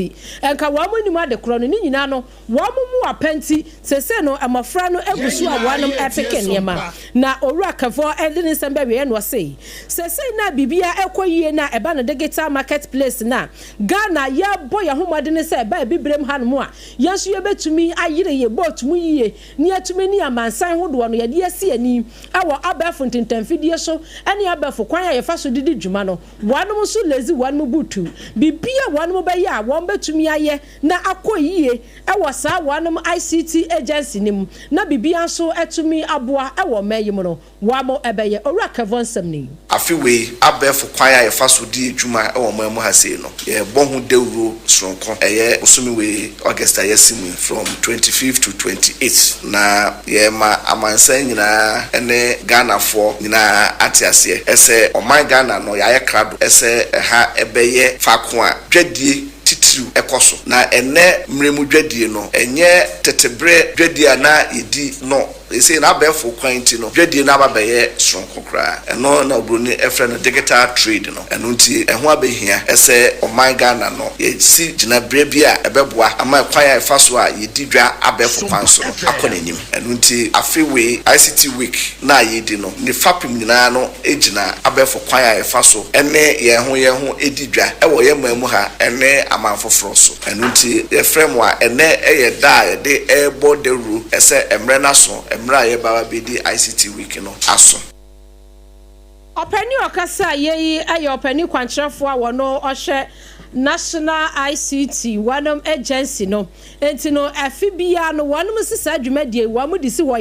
nka wɔn nnim ade korɔ no, ne nyinaa no wɔn mmoa pa nti seesei no mmɔfra no gu so a wɔnom repeke nneɛma. Na Owura Kevor de ne nsɛm bɛwieɛ no ɔse, seesei no a biribiara ɛrekɔ yie no a ɛba no digital market place no a Ghana yɛbɔ yɛn ho mmɔdene sɛ ɛba Abibirem hanom a, yɛn nso yɛbɛtumi ayere yɛn boat mu yie na yɛatumi ne amansan hodoɔ no yɛde asi ani wɔ abɛɛfo ntentanfidie so ne abɛɛfo kwan a yɛfa so de di dwuma no. Wɔnom nso lazy wɔnom butu. Biribi a wɔnom bɛyɛ a wɔn bɛtumi ayɛ na akɔ yie wɔ saa wɔnom ICT agency no mu na biribiara nso atumi aboa wɔ ɔman yi mu no, Wɔabɔ ɛbɛyɛ Owura Kevon nsɛm no yi. Afe wei, abɛɛfo kwan a yɛfa so di dwuma wɔ ɔman mu ha sei no, yɛrebɔ ho dawuro soronko. Ɛyɛ bosome wei, August a yɛasi mu yi, from twenty fifth to twenty eighth, na yɛrema amansan nyinaa ne Ghanafoɔ nyinaa ate aseɛ sɛ ɔman Ghana no, yɛayɛ krado sɛ ɛha bɛyɛ faako a dwadie titiriw kɔ so. Na ɛnnɛ mmerɛ mu dwadie no, ɛnyɛ tete berɛ dwadie a na yɛdi no. Seesei no abɛɛfo kwan nti no, dwadie no aba abɛyɛ soronko koraa. Ɛno na oburoni frɛ no digital trade no. Ɛno nti ɛho abɛhia sɛ ɔman Ghana no yɛsi gyinaberɛ bi a ɛbɛboa ama kwan a yɛfa so a yɛdi dwa abɛɛfo kwan so no akɔ n'anim. Ɛno nti afe wei ICT week no a yɛredi no, ne fapem nyinaa no gyina abɛɛfo kwan a yɛfa so ne yɛn ho yɛn ho di dwa wɔ yɛn man mu ha ne aman foforɔ so. Ɛno nti yɛfrɛ mo a ɛnnɛ yɛ da a yɛde rebɔ dawuro sɛ mmerɛ no aso, mmerɛ a yɛreba abɛdi ICT week no aso. Ɔpanin a ɔkasa yɛ yi yɛ ɔpanin kwankyerɛfoɔ a wɔno ɔhwɛ National ICT wɔnom agency no. Enti no afe biara no wɔnom si saa dwumadie yi wɔn de si hɔ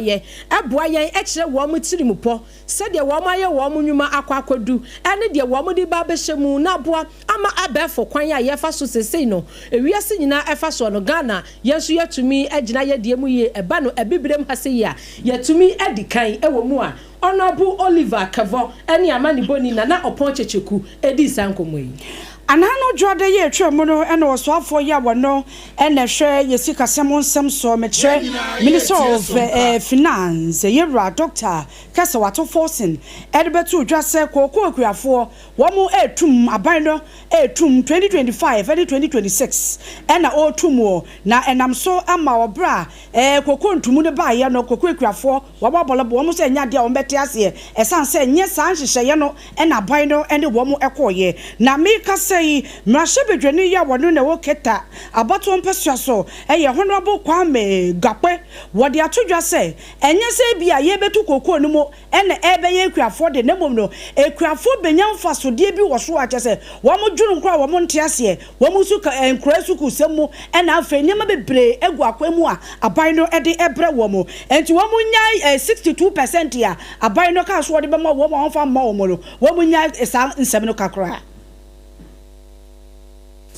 yɛ boa yɛn kyerɛ wɔn tirimupɔ sɛdeɛ wɔayɛ wɔn nnwuma akɔ akɔdu ne deɛ wɔde reba abɛhyɛ mu na aboa ama abɛɛfo kwan a yɛfa so seesei no wiase nyinaa ɛfa soɔ no Ghana yɛn nso yɛatumi agyina yɛn deɛ mu yie ɛba no Abibirem ha sei a yɛatumi adi kan wɔ mu a Honourable Oliver Kevor ne amanibɔni Nana Ɔpɔn Kyekyeku dii saa nkɔmmɔ yi. Anaa no dwoada yi a etwaa mu no na ɔsoafoɔ yi a wɔno na ɛhwɛ yɛ sikasɛm ho nsɛm soɔ, mekyerɛ Minister of Finance, Yɛwura Dɔkta Kɛsɛ Wato Forson de bɛtoo dwa sɛ kookoo akuafoɔ wɔn retum, aban no retum, 2025 ne 2026 na ɔretum wɔ, na ɛnam so ama wɔ berɛ a kookoo ntumu no baeɛ no kookoo akuafoɔ wɔn abɔlɔbɔ wɔn sɛ ɛnyɛ adeɛ a wɔbɛte aseɛ ɛsiane sɛ ɛnyɛ saa nhyehyɛeɛ no na aban no ne wɔn kɔeɛ. Na merekasa yi, mmarahyɛbadwani yi a wɔno na ɛwɔ Keta abatoɔ mpasua so yɛ Honourable Kwame Gakpe, wɔde ato dwa sɛ ɛnyɛ sɛ ebia yɛrebɛtu kookoo no mu na ɛrebɛyɛ akuafoɔ de na mmom no akuafoɔ bɛnya mfasodeɛ bi wɔ so a kyerɛ sɛ wɔdwene koraa a wɔnte aseɛ. Wɔn nso ka nkuraa sukuusɛm mu na afei nneɛma bebree gu akwan mu a aban no de brɛ wɔn. Enti wɔnnyae 62 percent a aban no kaa sɛ wɔde bɛma wɔn a wɔmfa mma wɔn no, wɔnnyae saa nsɛm no ka koraa.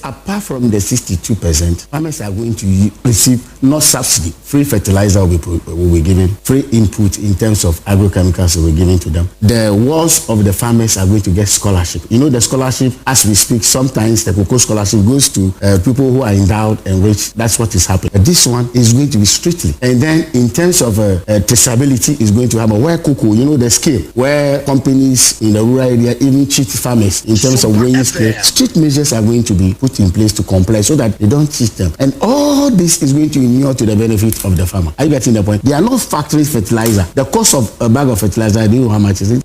Apart from the 62%, farmers are going to receive not subsidy. Free fertilizer will be, will be given, free input in terms of agrochemicals will be given to them. The walls of the farmers are going to get scholarship. You know, the scholarship, as we speak, sometimes the cocoa scholarship goes to uh, people who are endowed and rich. That's what is happening. But this one is going to be strictly. And then in terms of uh, uh, traceability is going to happen. Where cocoa, you know, the scale, where companies in the rural area even cheat farmers in terms of weighing scale, strict measures are going to be put put in place to comply so that they don't cheat them. And all this is going to inure to the benefit of the farmer. Are you getting the point? They are not factory fertilizer. The cost of a bag of fertilizer, do you know how much is it?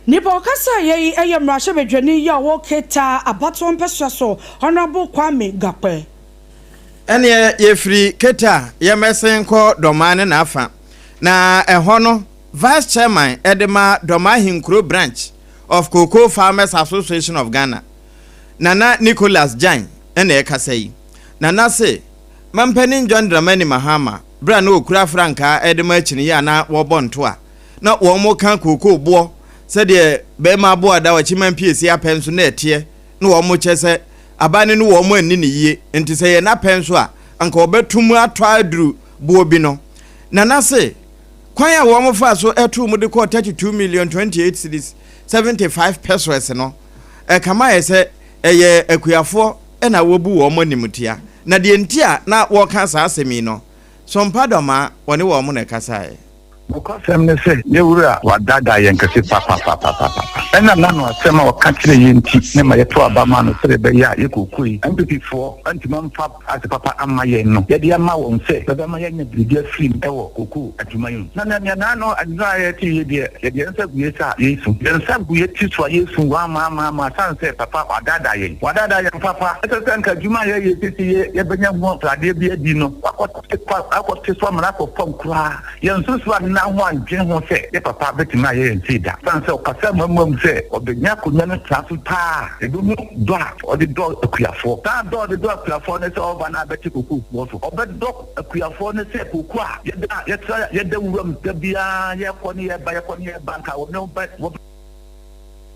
Nipa ɔkasaeɛ yi yɛ mmarahyɛbadwani yi a ɔwɔ Keta abatoɔ mpɛsoa so, Honourable Kwame Gakpɛ. Ɛneɛ yɛfiri Keta a, yɛmmɛsen nkɔ Dɔmaa ne n'afa. Na ɛhɔ no, Vice Chairman de ma Dɔmaa Ahenkuro Branch of Cocoa Farmers Association of Ghana, Nana Nicholas Gyan na ɛrekasa yi. Nana se, Mampanin John Dramani Mahama, berɛ a na ɔkura frankaa de ma akyiniiɛ a na wɔrebɔ ntoa, na wɔreka kookoo boɔ sɛdeɛ barima aboa da ɔkye ma mpiesie apɛ nso na ɛteɛ, na wɔkyɛ sɛ aban no ne wɔn anni no yie, nti sɛ yɛn apɛ nso a, anka wɔbɛto mu atɔ aduru boɔ bi no. Nana se, kwan a wɔfaa so too mu de kɔɔ 32 million 28 cedis 75 pesewas no, ɛkame ayɛ sɛ ɛyɛ akuafoɔ na wɔbu wɔn animtia. Na deɛ nti a na wɔreka saa asɛm yi no, Sompa Dɔmaa, wɔne wɔn na ɛkasaeɛ. Nokwasɛm ne sɛ, yɛn Wura wadaadaa yɛn kɛse papapapapapa. Ɛnam n'ano asɛm a ɔka kyerɛɛ yɛn nti na ɛma yɛtoo aba maa no sɛdeɛ ɛbɛyɛ a yɛn kookoo yi, NPP foɔ antumi amfa ase papa amma yɛn no, yɛde ama wɔn sɛ bɛbɛma yɛanya biribi afiri mu wɔ kookoo adwuma yi mu. Na nea nea n'ano adwuma a yɛte yi deɛ, yɛde yɛn nsa gu yɛn ti a yɛresu. Yɛn nsa gu yɛn ti so a yɛresu, wammaammaamma, ɛsiane sɛ papa wadaadaa yɛn. Wadaadaa yɛn papa. Ɛsɛ sɛ anka adwuma a yɛyɛ seesei yi yɛbɛnya ho sradeɛ bi adi no, wakɔte kwa, akɔte so amena akɔ fam koraa. Yɛn nso so anna ho andwene ho sɛ yɛn papa bɛtumi ayɛ yɛn sei da. Ɛsiane sɛ ɔkasaa muamuam sɛ ɔbɛnya akonnwa no tena so paa a, yɛbɛhu dɔ a ɔde dɔ akuafoɔ. Saa dɔ a ɔde dɔ akuafoɔ ne sɛ ɔreba no abɛte kokofoɔ so. Ɔbɛdɔ akuafoɔ ne sɛ koko a yɛda yɛtra yɛda wuram da biara yɛkɔ ne yɛba yɛkɔ ne yɛba nka wɔne bɛ wɔ.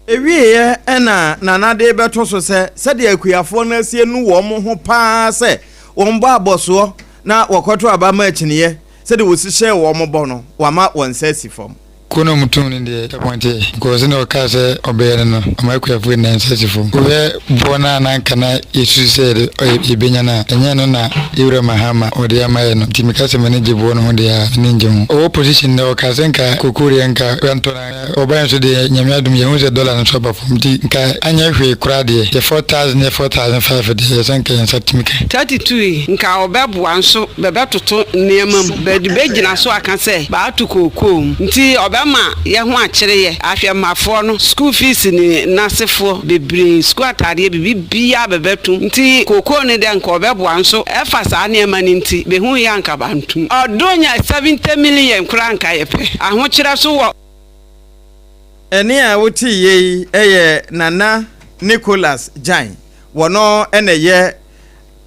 Ɛwieeɛ na Nana de rebɛto so sɛ, sɛdeɛ akuafoɔ no asi anu wɔn ho pa ara sɛ wɔbɔ abɔsoɔ na wɔkɔto aba ma akyiniiɛ, sɛdeɛ wɔsi hyɛɛ wɔn bɔ no, wama wɔn nsa asi fam. Kuo no a ɔmo tum no deɛ disappoint yɛ because sɛdeɛ ɔkaa sɛ ɔbɛyɛ no no ɔma akuafoɔ nyinaa nsa si fam. Wohwɛ boɔ no a na anka na yɛsusu sɛ yɛde yɛbɛnya no a ɛnyɛ ɛno na yɛwura Mahama ɔde ama yɛ no nti meka sɛ m'ani gye boɔ no ho deɛ a m'ani ngye ho. Ɔwɔ opposition deɛ ɔkaa sɛ nka kokoo deɛ nka wantɔ no a ɔbaeɛ nso deɛ Nyame adom yɛhu sɛ dollar no nso aba fam nti nka anyɛ hwee koraa deɛ yɛ 4000 yɛ 4500 deɛ yɛ sɛ nka yɛn nsa tumi ka. 32 yi, nka ɔbɛboa nso bɛbɛtoto nneɛma mu, bɛde bɛgyina so aka sɛ bɛato kookoo mu, nti ɔbɛma yɛ ho akyere yɛ, ahwɛ mmafoɔ no, sukuu fees ne n'asefoɔ bebree, sukuu ataadeɛ, biribiaa bɛbɛtom, nti kookoo no deɛ nka ɔbɛboa nso ɛfa saa nneɛma no nti, bɛhu yɛ a nka bantom. Ɔdo nya 70 million koraa nka yɛpɛ, ahokyerɛ so wɔ. Ɛnne a woteeɛ yi yɛ Nana Nicholas Gyan, wɔno na ɛyɛ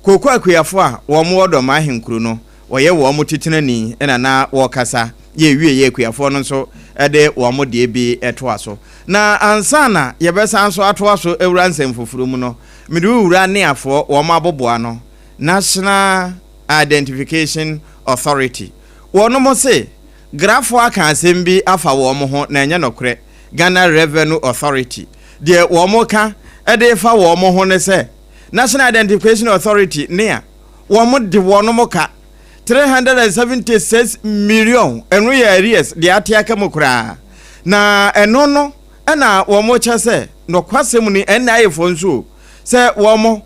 Kooko akuafo a wɔn wɔ Dɔm ahenkuro no, wɔyɛ wɔn titenani na na wɔkasa yɛ wieɛ akuafoɔ no nso de wɔn deɛ bi toa so. Na ansa na yɛbɛsan nso atoa so awura nsɛm foforɔ mu no, mede wo wura Neafoɔ wɔn aboboa no, National Identification Authority, wɔnom se Grafoɔ aka asɛm bi afa wɔn ho na ɛnyɛ nokorɛ, Ghana Revenue Authority, deɛ wɔn ka de refa wɔn ho ne sɛ, National Identification Authority, nea, wɔn de wɔnom ka 376 million, ɛno yɛ arrears deɛ ate aka mu koraa, na ɛno no na wɔn kyɛ sɛ nɔkwasɛm ni, NIA foɔ nso o, sɛ wɔn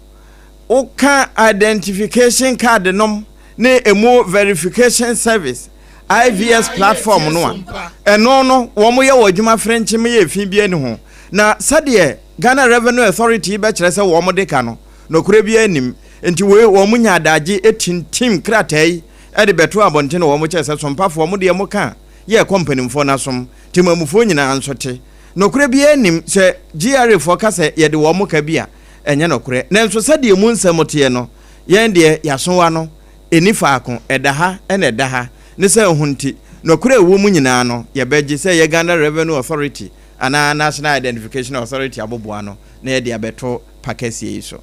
woka identification card nom ne emu verification service, IVS platform no a, ɛno no wɔn yɛ wɔ adwuma frenkye meyɛ efi bi ani ho, na sɛdeɛ Ghana Revenue Authority bɛkyerɛ sɛ wɔn de ka no, nɔkorɛ biara nnim. Nti wei wɔn nya adagye tintim krataa yi de bɛto abɔnten na wɔn kyerɛ sɛ sompafoɔ mo deɛ mo ka a yɛ ɛkɔ mpanimfoɔ no asom, temamufoɔ nyinaa nso te. Nɔkorɛ biara nnim. Sɛ GRA foɔ ka sɛ yɛde wɔn ka bi a, ɛnyɛ nɔkorɛ. Nanso sɛdeɛ emu nsɛm teɛ no, yɛn deɛ yɛasowa no ɛnni faako, ɛda ha na ɛda ha. Ne sɛ ho nti, nɔkorɛ a ɛwɔ mu nyinaa no yɛbɛgye sɛ ɛyɛ Ghana Revenue Authority anaa National Identification Authority aboboa ano na yɛde abɛto pa kɛseɛ yi so.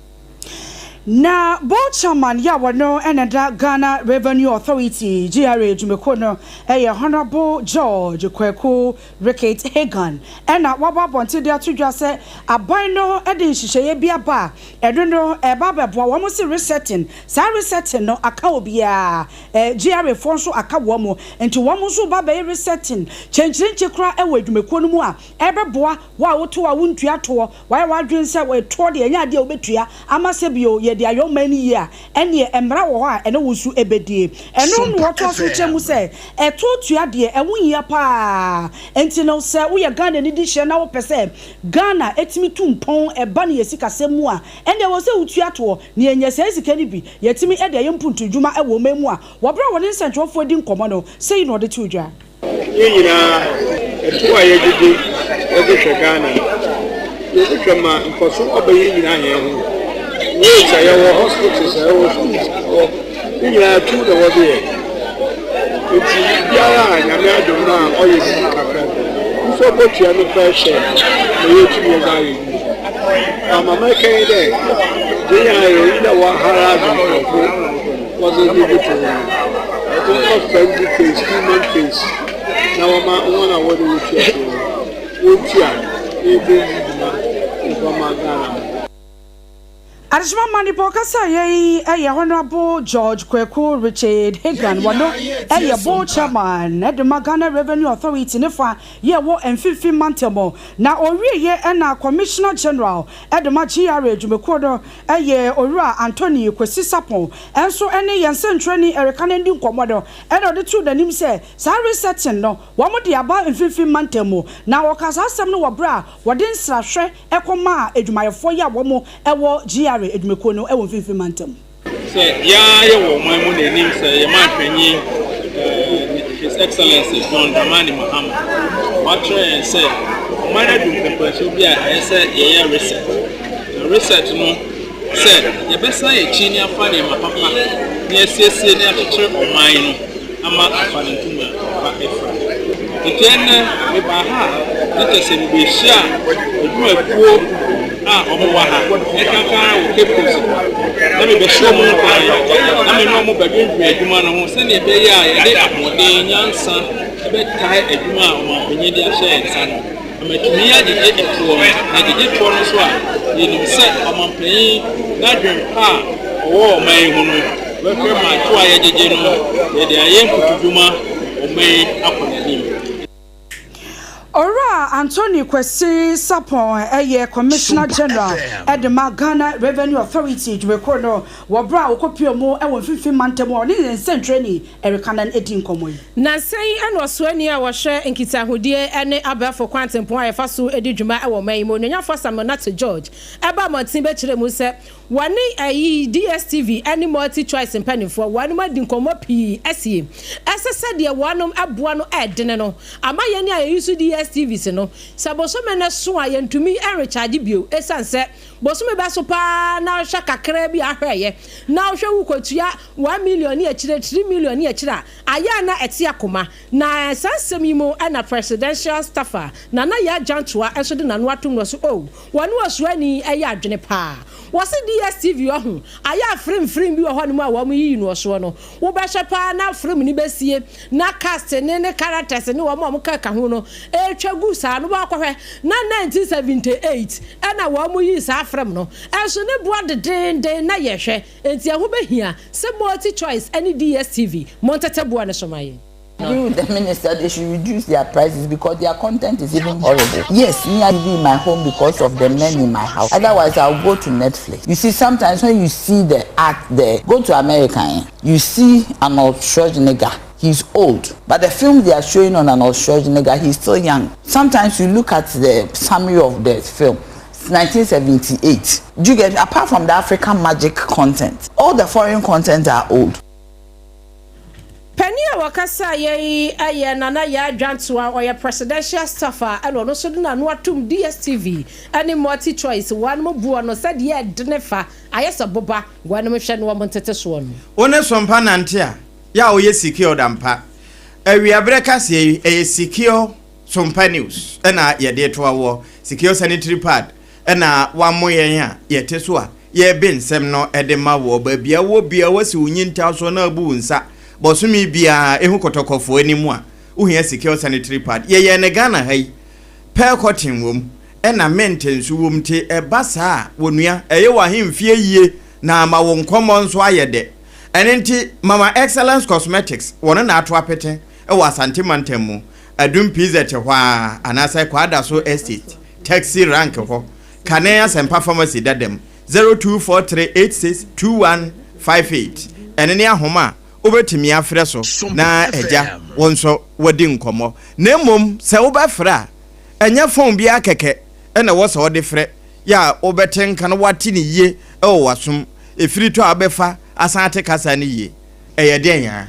Na Board Chairman yi a wɔno na ɛda Ghana Revenue Authority, GRA, dwumakuo no yɛ Honourable George Kwaku Ricketts Hagan na wabɔ abɔnten de ato dwa sɛ aban no de nhyehyɛeɛ bi aba a ɛno no ɛreba abɛboa wɔn se resetting, saa resetting no aka obiara, GRA foɔ nso aka wɔn nti wɔn nso reba abɛyɛ resetting kyenkyerenkye koraa wɔ adwumakuo no mu a ɛrebɛboa wo a woto a wontua toɔ. Wayɛ w'adwene sɛ toɔ deɛ ɛnyɛ adeɛ a wobɛtua ama sɛ bio yɛde ayɛ ɔman no yie a, ɛnneɛ mmara wɔ hɔ a ɛne wo nso bɛdie. Ɛno na wɔtoa so kyerɛ mu sɛ ɛtoɔ tua deɛ ɛho hia pa ara. Enti no sɛ woyɛ Ghanani dehyeɛ na wopɛ sɛ Ghana tumi tu mpɔn ɛba no yɛn sikasɛm mu a, ɛnneɛ ɛwɔ sɛ wotua toɔ na yɛnya saa sika no bi yɛatumi de ayɛ mpuntudwuma wɔ ɔman mu a. Wɔ berɛ a wɔne nsɛntwerɛfoɔ di nkɔmmɔ no, sei na ɔde too dwa. Yɛn nyinaa, ɛtoɔ a yɛgyegye de hwɛ Ghana no, yɛde hwɛ ma mfaso aba yɛn nyinaa yɛn ho. Roads a yɛwɔ, hospitals a yɛwɔ, schools a yɛwɔ, ne nyinaa ɛtow na wɔde yɛ. Nti biara a Nyame adom no a ɔyɛ biribi kakra no, nso ɔbɔtua ne fair share na yɛatumi yɛdze ayɛ yie. Ama mɛka yi dɛ, gye yɛn ayɛ yi dɛ wɔahara adze nkorɔfo wɔdze gyegye to ho no, wɔmfa friendly face, human face, na wɔma hɔn a wɔdze wotua tow no, wontua na yɛmfa ndzi dwuma mfa mma Ghana man. Adehyema ma nipa ɔkasaeɛ yi yɛ Honourable George Kwaku Richard Hagan, wɔno yɛ Board Chairman de ma Ghana Revenue Authority ne fa yɛ ɛwɔ Mfimfini Mantam, na ɔwieɛ na Commissioner General de ma GRA dwumakuo no yɛ Owura Anthony Kwesi Sarpong nso ne yɛn sɛnkyerɛni reka no adi nkɔmmɔ no na ɔde too n'anim sɛ saa resetting no wɔde aba Mfimfini Mantam mu, na ɔkaa saa asɛm no wɔ berɛ a wɔde nsrahwɛ kɔmaa adwumayɛfoɔ yi a wɔn wɔ GRA adwumakuo no wɔ Mfimfini Mantam. Sɛ yɛa yɛwɔ ɔman mu na yɛnim sɛ yɛn manhwɛnyi His Excellency John Dramani Mahama wakyerɛ yɛn sɛ ɔman no adu mpɛmpɛnsoɔ bi a ɛyɛ sɛ yɛyɛ reset. Na reset no sɛ yɛbɛsan yɛn akyi ne afa nneɛma papa ne asiesie ne akyekyere ɔman no ama afa ne ntoma pa afira. Enti ɛnnɛ mebaa ha a, na kyerɛ sɛ mebehyia adwumakuo a wɔwɔ ha, ɛkanka ara wɔ Cape Coast ha, na mebɛhyɛ wɔn nkuran, na me ne wɔn bɛdwendwen adwuma no ho sɛdeɛ ɛbɛyɛ a yɛde ahoɔden, nyansa bɛtae adwuma a ɔmanpanyin de ahyɛ yɛn nsa no. Na matumi agyegye toɔ no, na gyegye toɔ no nso a, yɛnim sɛ ɔmanpanyin n'adwene pa a ɔwɔ ɔman yi ho no, bɛhwɛ ma toɔ a yɛgyegye no, yɛde ayɛ nkutudwuma ɔman yi akɔ n'anim. Owura Anthony Kwesi Sarpong yɛ Commissioner General de ma Ghana Revenue Authority dwumakuo no wɔ berɛ a ɔkɔpuee mu wɔ Mfimfini Mantam a ɔne yɛn nsɛntwerɛni Eric Annan dii nkɔmmɔ yi. Nnansa yi na ɔsoani a ɔhwɛ nkitahodie ne abɛɛfo kwantempɔn a yɛfa so di dwuma wɔ ɔman yi mu, Onuonyamfoɔ Samuel Nartey George baa mmɔnten bɛkyerɛɛ mu sɛ wɔne ayi DSTV ne Multi Choice mpaninfoɔ wɔnom adi nkɔmmɔ pii asie ɛsɛ sɛ deɛ wɔnom boa no ɛdene no ama yɛn a yɛuse DSTVs no sɛ bosome no so a yɛntumi nrecharge bio ɛsiane sɛ Bosome bɛso paa na wohwɛ kakraa bi a ahwɛeɛ na wohwɛ wokɔtua 1 million ne akyire, 3 million ne akyire a, ayɛ a na ɛte akoma. Na saa nsɛm yi mu na Presidential staffer Nana Yaa Jantuah nso de n'ano atom na ɔse oh, wɔne ɔsoani yɛ adwene paa. Wɔse DSTV ɔho ayɛ a film film bi wɔ hɔnom a wɔn yiyi no ɔsoɔ no, wobɛhwɛ paa na film no bɛsie na cast ne ne characters ne wɔn a wɔkeka ho no retwa gu saa no woakɔhwɛ na 1978 na wɔn yii saa film no nso ne boa dedeenden na yɛhwɛ enti ɛho bɛhia sɛ Multi Choice ne DSTV montete boɔ no so ma yɛn. Agree with the minister they should reduce their prices because their content is even horrible. Yes, me I be in my home because of the men in my house. Otherwise, I'll go to Netflix. You see, sometimes when you see the art there, go to America, eh, you see Arnold Schwarzenegger. He's old, but the film they are showing on Arnold Schwarzenegger, he's still young. Sometimes you look at the summary of the film. 1978. Do you get apart from the African magic content, all the foreign content are old. Panin a wɔkasaeɛ yi yɛ Nana Yaa Dwantoa, ɔyɛ Presidential Staffer ɛna ɔno nso de n'ano atom DSTV ne Multi Choice wɔnom boɔ no sɛdeɛ ɛdene fa ayɛ sɛ boba wɔnom hwɛ na wɔn ntete soɔ no. Wo ne Sompa nante a, yɛ a woyɛ secured ampa. Awiaberɛ kaseɛ yi, ɛyɛ secure Sompa news na yɛde retoa woɔ. Secure sanitary pad na wɔamo yɛn a yɛte so a. yɛrebe nsɛm no de ma woɔ. Baabi a wowɔ biara woasi wo nyintaa so na abu wo nsa bɔsome biara ehu kɔtɔkɔfoɔ anim a, wohia secure sanitary pad. Yɛyɛɛ no Ghana ha yi, pearl cotton wɔ mu ɛna mint nso wɔ mu nti ɛba saa a wɔnua, ɛyɛ w'ahemfie yie na ama wo nkɔmmɔ nso ayɛ dɛ. Ɛno nti Mama Excellence Cosmetics wɔno na ato apete wɔ Asante mantam mu, Adum PZ hɔ ara anaasɛ Kwadaso Estate taxi rank hɔ, Kane Asɛmpa Pharmacy dada mu, 0243862158. Ɛno ne ahoma a wobɛtumi afrɛ so na agya wo nso wadi nkɔmmɔ. Na mmom sɛ wobɛfrɛ a, ɛnyɛ fon biara kɛkɛ na ɛwɔ sɛ wode frɛ, yɛ a wobɛte nka na woate no yie wɔ w'asom, ɛfiri tɔ a wobɛfa asan ate kasa no yie. Ɛyɛ dɛn a?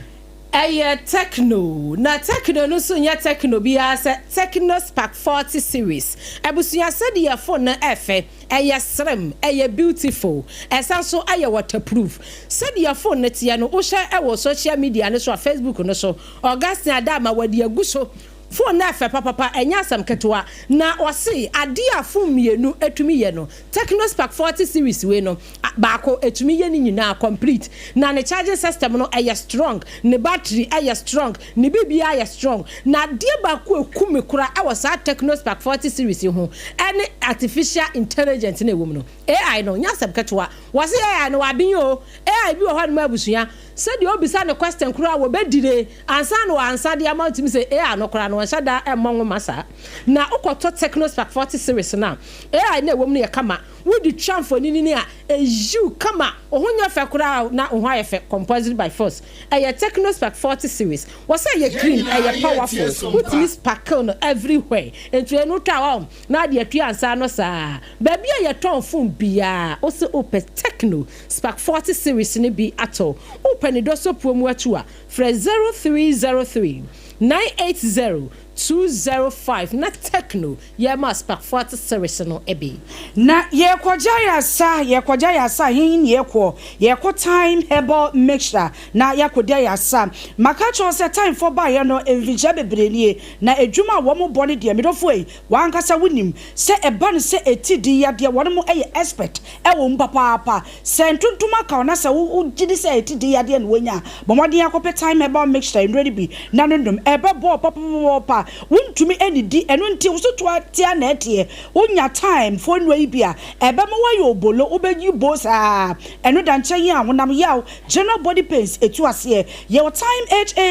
Ɛyɛ Tecno, na Tecno no nso nyɛ Tecno biara sɛ Tecno Spark 40 series. Abusua sɛdeɛ phone no ɛfɛ, ɛyɛ slim, ɛyɛ beautiful, ɛsan nso ɛyɛ waterproof. Sɛdeɛ phone no teɛ no, wohwɛ ɛwɔ social media no so a, Facebook no so, Augustine Adama wɔde agu so. Phone no ɛfɛ papapa, ɛnyɛ asɛm ketewa. Na ɔse adeɛ a phone mmienu ɛtumi yɛ no, Tecno Spark 40 series wei no, baako ɛtumi yɛ ne nyinaa complete. Na ne charging system no ɛyɛ strong, ne battery ɛyɛ strong, ne biribiara yɛ strong. Na adeɛ baako a ɛku me koraa ɛwɔ saa Tecno Spark 40 series yi ho ɛne artificial intelligence no a ɛwɔ mu no. AI no, nyɛ asɛm ketewa. Wɔse AI no waben oo, AI bi wɔ hɔ nom abusua, sɛdeɛ wobisa no question koraa wɔbɛdire ansa na wansa de ama wo, tumi sɛ AI no koraa no wɔnhyɛ da mmɔ nwoma saa. Na wokɔtɔ Tecno Spark 40 series no a, AI no a ɛwɔ mu no yɛ kama. Wode twa mfonini a, eyiw kama, wo ho nyɛ fɛ koraa na wo ho ayɛ fɛ, compulsory by force. Ɛyɛ Tecno Spark 40 series. Wɔsɛ ɛyɛ clean, ɛyɛ powerful, wotumi sparkle no everywhere. Nti ɛno wotwa a, wahu, na ade atua nsa ano saa. Baabi a yɛtɔn phone biara, wose wopɛ Tecno Spark 40 series no bi atɔ, wopɛ ne dɔsɔpuo mu atu a, frɛ 0303 980 205 na Tecno yɛma Spark 40 series no bi. Na yɛrekɔgya yɛn asa, yɛrekɔgya yɛn asa, hen ne yɛrekɔ? Yɛrekɔ Thyme Herbal Mixture na yɛakɔdi yɛn asa. Maka akyerɛ wo sɛ Thymefoɔ baeɛ no mfinhyia bebree nie, na adwuma a wɔbɔ no deɛ, me dɔfoɔ ei, w'ankasa wonim sɛ ɛba no sɛ ɛti di yadeɛ, wɔnom yɛ expert wɔ mu papaapa. Sɛ ntontom aka wo na sɛ wogye di sɛ ɛti di yadeɛ na woanya a, bɔ mmɔden ara kɔpɛ Thyme Herbal Mixture nnuro no bi na no nom. Ɛbɛboa wo papapapaapa. Wontumi nnidi, ɛno nti wo so to ara te ara na ɛteɛ. Wonya thyme foɔ nnuro yi bi a, ɛbɛma woayɛ obolo, wobɛyi bo saa. Ɛno da nkyɛn a, honam yaw, general body pains, ɛtu aseɛ. Yɛwɔ Thyme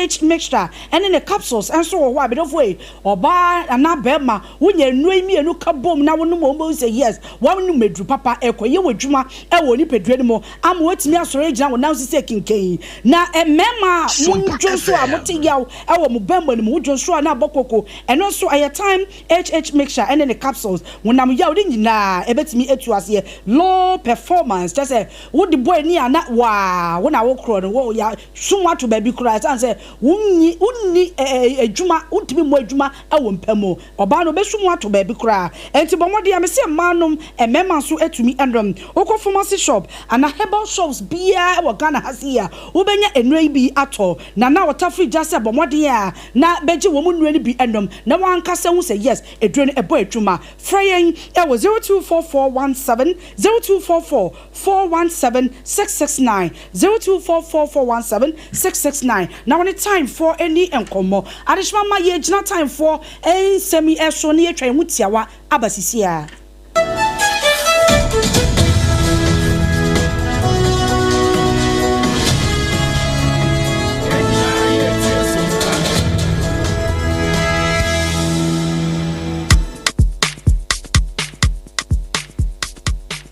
HH Mixture ne ne capsules nso wɔ hɔ a, medɔfoɔ ei, ɔbaa anaa barima, Wonya nnuro yi mmienu ka bom na wonom a, wobɛhu sɛ yes, woanom aduru papa. Ɛrekɔyɛ w'adwuma wɔ wo nipadua no mu ama woatumi asɔre agyina wo nan so sɛ kinkanyi. Na mmarima a modwo nso a mote yaw wɔ mo bɛmma no mu, wodwo nso a na abɔ koko, ɛno nso ɛyɛ Thyme HH mixture ne ne capsules. Honam yaw no nyinaa ɛbɛtumi atu aseɛ. Low performance, kyerɛ sɛ wode bɔ ani a na waa, wo na wokorɔ no, wo ya sum ato baabi koraa ɛsiane sɛ wonni wonni adwuma, wontumi mmɔ adwuma wɔ mpa mu. Ɔbaa no, ɔbɛsu mu ato baabi koraa. Enti bɔ mmɔden a mese mmaa nom, mmarima nso tumi nom. Wokɔ pharmacy shop anaa herbal shops biara wɔ Ghana ha sei a, wobɛnya nnuro yi bi atɔ. Nana Ɔtafiri gya sɛ bɔ mmɔden a na bɛgye wɔn nnuro no bi nom na w'ankasa hu sɛ yes, aduro no ɛbɔ adwuma. Frɛ yɛn wɔ 0244 17 0244 417 669, 0244 417 669, na wo ne Timefoɔ nni nkɔmmɔ. Adehyema mma yɛgyina Timefoɔ nsɛm yi so na yɛatwa yɛn ho tiawa aba sisiaa.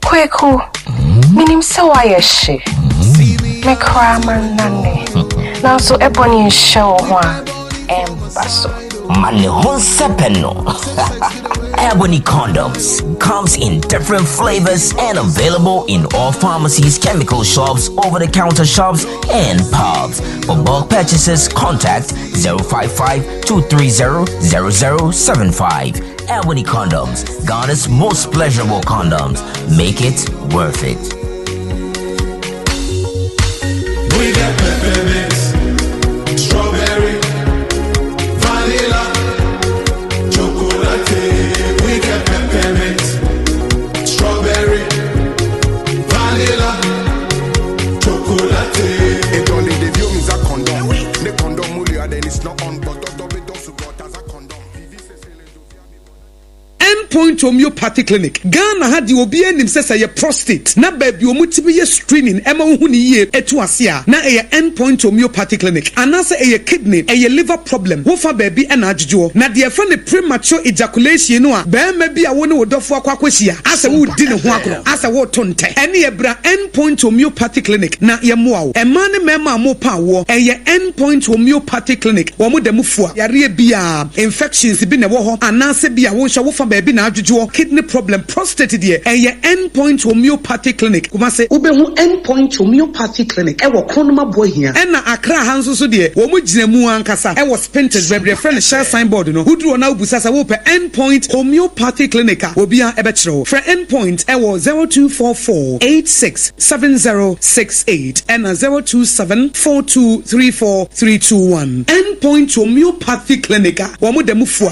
Kweku, minim sɛ woayɛ hye. Me koraa mannane. Nanso ɛbɔ ne nhyɛ wo ho a, ɛmba so. Ma ne ho nsɛpɛ no. Ebony condoms comes in different flavors and available in all pharmacies, chemical shops, over-the-counter shops, and pubs. For bulk purchases, contact 055 230 0075. Ebony condoms, Ghana's most pleasurable condoms. Make it worth it. We got peppermint, strawberry, vanilla, chocolate. We got peppermint, strawberry, vanilla. Point Homeopathy Clinic. Ghana ha deɛ obiara nim sɛ sɛ ɛyɛ prostate na baabi a wɔtumi yɛ screening ma wohu no yie to ase a, na ɛyɛ End Point Homeopathy Clinic. Anaasɛ ɛyɛ kidney, ɛyɛ liver problem, wofa baabi na adwodwoɔ. Na deɛ yɛfrɛ no premature ejaculation no a barima bi a wo ne wo dɔfoɔ akɔ akɔhyia asɛ woredi ne ho agorɔ, asɛ woreto ntɛ, ɛneɛ bra End Point Homeopathy Clinic na yɛmmoa wo. Mmaa ne mmarima a morepa awoɔ, ɛyɛ End Point Homeopathy Clinic, wɔn da mu fua yareɛ biara, infections bi na ɛwɔ hɔ anaasɛ bi a wo nso wofa baabi na adwodwoɔ, kidney problem, prostate deɛ, ɛyɛ End Point Homeopathy Clinic, Kumasi. Wobɛhu End Point Homeopathy Clinic wɔ Kronum Aboahia. Ɛna Accra ha nso so deɛ, wɔn gyina mu ankasa wɔ Spintex, baabi a yɛfrɛ no Shell signboard no. Woduru hɔ na wobisa sɛ wopɛ End Point Homeopathy Clinic a, obiara bɛkyerɛ wo. Frɛ End Point wɔ 0244 86 7068 ɛna 027 4234 321. End Point Homeopathy Clinic a wɔn da mu fua.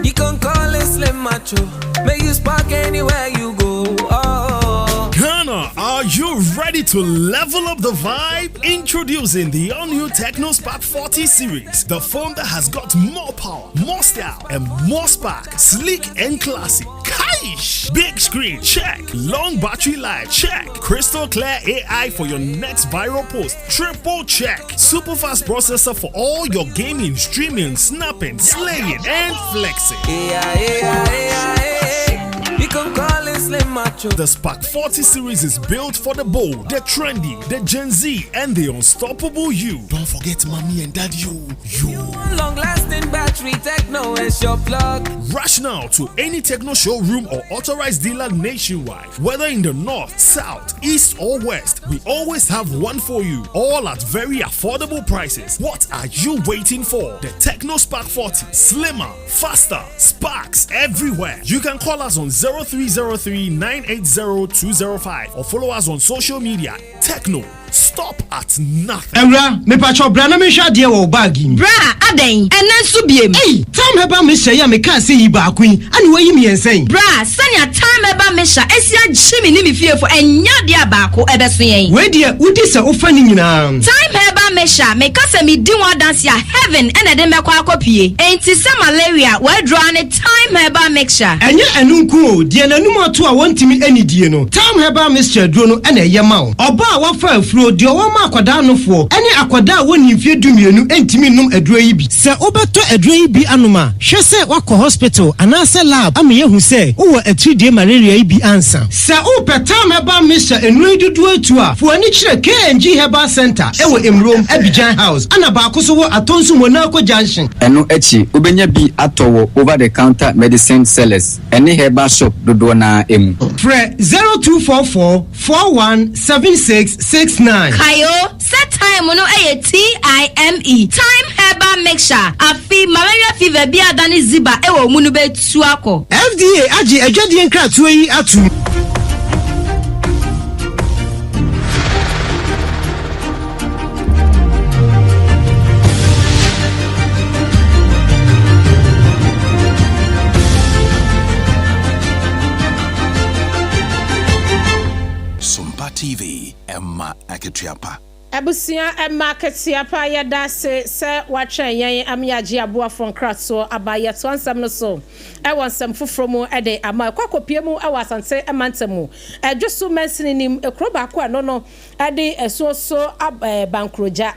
You can call it Slim Macho. May you spark anywhere you go. Oh. Ghana, are you ready to level up the vibe? Introducing the all new Tecno Spark 40 series, the phone that has got more power, more style, and more spark. Sleek and classy. Kaish! Big screen, check. Long battery life, check. Crystal clear AI for your next viral post, triple check. Super fast processor for all your gaming, streaming, snapping, slaying, and flexing. Yeah, yeah, yeah, You can call it Slim Macho. The Spark 40 series is built for the bold, the trendy, the Gen Z, and the unstoppable you. Don't forget mommy and daddy, you. You. Long lasting battery, Tecno is your plug. Rush now to any Tecno showroom or authorized dealer nationwide. Whether in the north, south, east, or west, we always have one for you. All at very affordable prices. What are you waiting for? The Tecno Spark 40. Slimmer, faster, sparks everywhere. You can call us on 0303 980 205 or follow us on social media. Tecno, stop at nothing. Awura, mepakyɛw bra na menhwɛ adeɛ wɔ wo bag yi mu. Bra, adɛn? Ɛnnɛ nso biem? Ei! Thyme Herbal Mixture yi a mekaa sɛ yi baako yi, ɛna woayi mmiɛnsa yi? Bra, sɛnea Thyme Herbal Mixture asi agye me ne me fiefo, ɛnyɛ adeɛ a baako ɛbɛso yɛn. Wei deɛ, wodi sɛ wofa ne nyinaa. Thyme Herbal Mixture, meka sɛ medi ho adanse a, heaven na ɛde mɛkɔ akɔpue. Enti sɛ malaria, w'aduro ara ne Thyme Herbal Mixture. Ɛnyɛ ɛno nko o, deɛ n'anum ato a wɔntumi nnidie no, Thyme Herbal Mixture aduro no na ɛyɛ ma wo. Ɔbaa a wafa afuro, deɛ ɔwɔ ma akwadaa nofoɔ, ne akwadaa a wɔnnii mfeɛ dumienu ntumi nnom aduro yi bi. Sɛ wobɛtɔ aduro yi bi anom a, hwɛ sɛ woakɔ hospital anaasɛ lab ama yɛahu sɛ wowɔ atiridie malaria yi bi ansa. Sɛ wopɛ Thyme Herbal Mixture nnuro yi dodoɔ atu a, fa w'ani kyerɛ KNG Herbal Centre wɔ Mmrom, Abidjan House, ɛna baako nso wɔ Atonsu Monaco Junction. Ɛno akyi, wobɛnya bi atɔ wɔ over the counter medicine sellers ne herbal shop dodoɔ no ara mu. Frɛ 0244 41 76 69. Kae o sɛ thyme no yɛ TIME, Thyme Herbal Mixture, afe malaria fever bi a adane ziba wɔ wo mu no bɛtu akɔ. FDA agye adwadie nkratoɔ yi atom. Sompa TV, ɛma akatua pa. Abusua ɛma akatua pa yɛda ase sɛ woatwɛn yɛn ama yɛagye aboafoɔ nkratoɔ aba yɛtoa nsɛm no so wɔ nsɛm foforɔ mu de ama ɛkɔ akɔpue mu wɔ Asante mantam mu Adwoso mansini nim kuro baako a ɛno no de asuo so bankorogya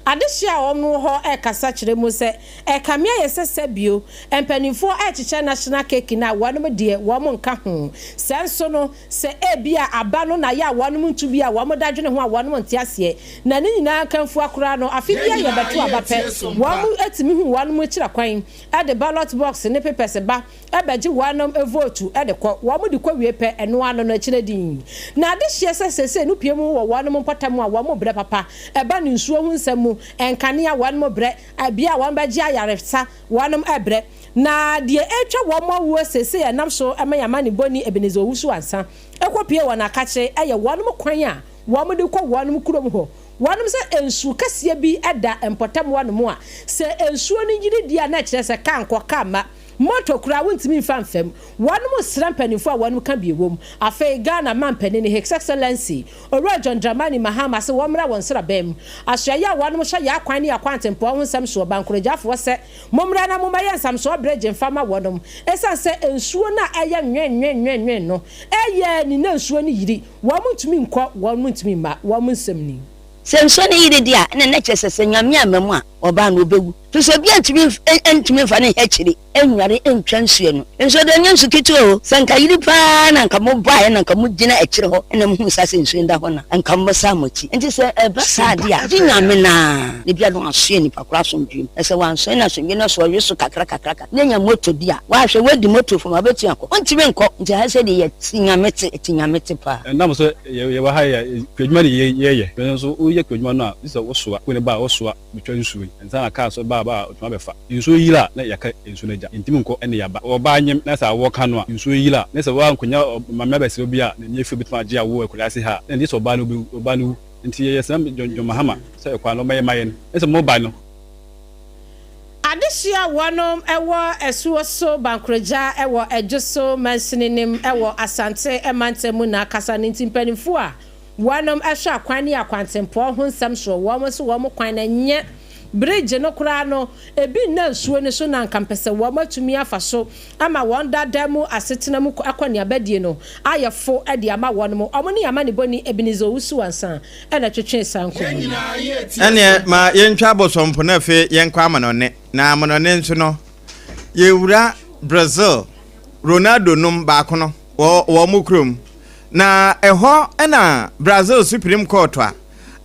Adehye a wɔn wɔ hɔ rekasa kyerɛ mu sɛ ɛkame ayɛ sɛ sɛbio mpaninfoɔ rekyekyɛ national cake no a wɔnom deɛ wɔn nka ho. Sɛ nso no sɛ ebia aba no na yɛ a wɔnom ntu bi a wɔn da dwene ho a wɔnom nte aseɛ. Na ne nyinaa nkamfua koraa no afe biara yɛbɛto aba pɛ wɔn tumi hu wɔnom akyira kwan de ballot box ne papers ba bɛgye wɔnom vote de kɔ, wɔn de kɔ wie pɛ, ɛno ano no akyire dinn. Na adehyeɛ sɛ seesei no pue mu wɔ wɔnom mpɔtam a wɔn brɛ papa, ɛba no nsuo ho nsɛm mu, nkanea wɔnom brɛ, bea a wɔn bɛgye ayaresa wɔnom brɛ. Na deɛ ɛretwa wɔn awuo seesei a ɛnam so ma yɛn amanebɔni Ebenezer Owusu Ansah kɔ pue wɔn akakye yɛ wɔnom kwan a wɔn de kɔ wɔnom kurom hɔ. Wɔnom sɛ nsuo kɛseɛ bi da mpɔtam hɔnom a, sɛ nsuo no yiri deɛ a na ɛkyerɛ sɛ kaa nkɔ kaa mma. Motor koraa wontumi mfa mfa mu. Wɔnom srɛ mpaninfoɔ a wɔnom ka bi ɛwom. Afei Ghana manpanin His Excellency Owura John Dramani Mahama se wɔmmra wɔn nsraban mu. Asoɛeɛ a wɔnom hyɛ yɛ akwan ne yɛ akwantempɔn ho nsɛm soɔ Bankorogyafoɔ sɛ mommra na mommɛyɛ nsamsoɔ bridge mfa ma wɔnom. Ɛsiane sɛ nsuo no a ɛyɛ nwen-nwen-nwen-nwen no ɛyɛ ni na nsuo no yiri, wɔn ntumi nkɔ, wɔnom ntumi mma, wɔn nsɛm ni. Sɛ nsuo no yiri deɛ a, ɛnna na kyerɛ sɛ, sɛ Nyame amma mu a, ɔbaa no ɔbɛwu. Firi sɛ obiara ntumi ntumi mfa ne nhɛkyere nnware ntwa nsuo no. Nsuo deɛ ɛnyɛ nsu ketewa o, sɛ anka yiri pa ara na anka mobaeɛ na anka mogyina akyire hɔ na mohunu saa sɛ nsuo no da hɔ no a, anka mobɛsan mo akyi. Nti sɛ ɛba saa deɛ a, gye Nyame no ara na ebia na wasoɛ nipa korɔ asomdwoeɛ mu. Na sɛ wansoɛ no asomdwoeɛ na sɛ ɔwe so kakra kakra kakra na anya moto bi a, woahwɛ woadi moto fam a, wobɛtumi akɔ? Wontumi nkɔ. Nti ha sɛ deɛ yɛte Nyame te, yɛte Nyame te paa. Ɛnam sɛ yɛwɔ ha yi, kuadwuma na yɛyɛ. Nanso woyɛ kuadwuma no a, gye sɛ wosoa. Kuo no ba a, wosoa bɛtwa nsuo yi. Ansa na kaa nso ba a, ba a, ɔtumi abɛfa. Nsuo yiri a, na yɛaka nsuo no agya. Yɛntumi nkɔ ne yɛaba. Ɔbaa nyem na sɛ awoɔ ka no a, nsuo yiri a, na sɛ woankɔnya maame abɛsrɛ bi a, n'ani afi a ɔbɛtumi agye awoɔ wɔ akuraase ha a, na gye sɛ ɔbaa no bɛwu, ɔbaa no wu. Nti yɛsrɛ John Mahama sɛ ɛkwan no ɔmmɛyɛ mma yɛn. Na sɛ moba no. Adehye a wɔnom wɔ asuo so Bankoragya wɔ Adwoso mansini no mu wɔ Asante mantam mu na akasa no nti mpaninfoɔ a wɔnom hwɛ akwan ne akwantempɔn ho nsɛm soɔ wɔn nso wɔn kwan no nyɛ bridge no koraa no ebi nna nsuo no so na anka mpɛ sɛ wɔn atumi afa so ama wɔn dada mu asetena mu akɔneabadie no ayɛ fo de ama wɔnom wɔn ne amanebɔni Ebenezer Owusu Ansah na ɛtwetwee saa nkɔmmɔ yi. Ɛnneɛ ma yɛntwa abosompo na afei yɛnkɔ amanɔne. Na amanɔne nso no, yɛwura Brazil, Ronaldo nom baako no wɔ wɔn kurom. Na ɛhɔ na Brazil Supreme Court a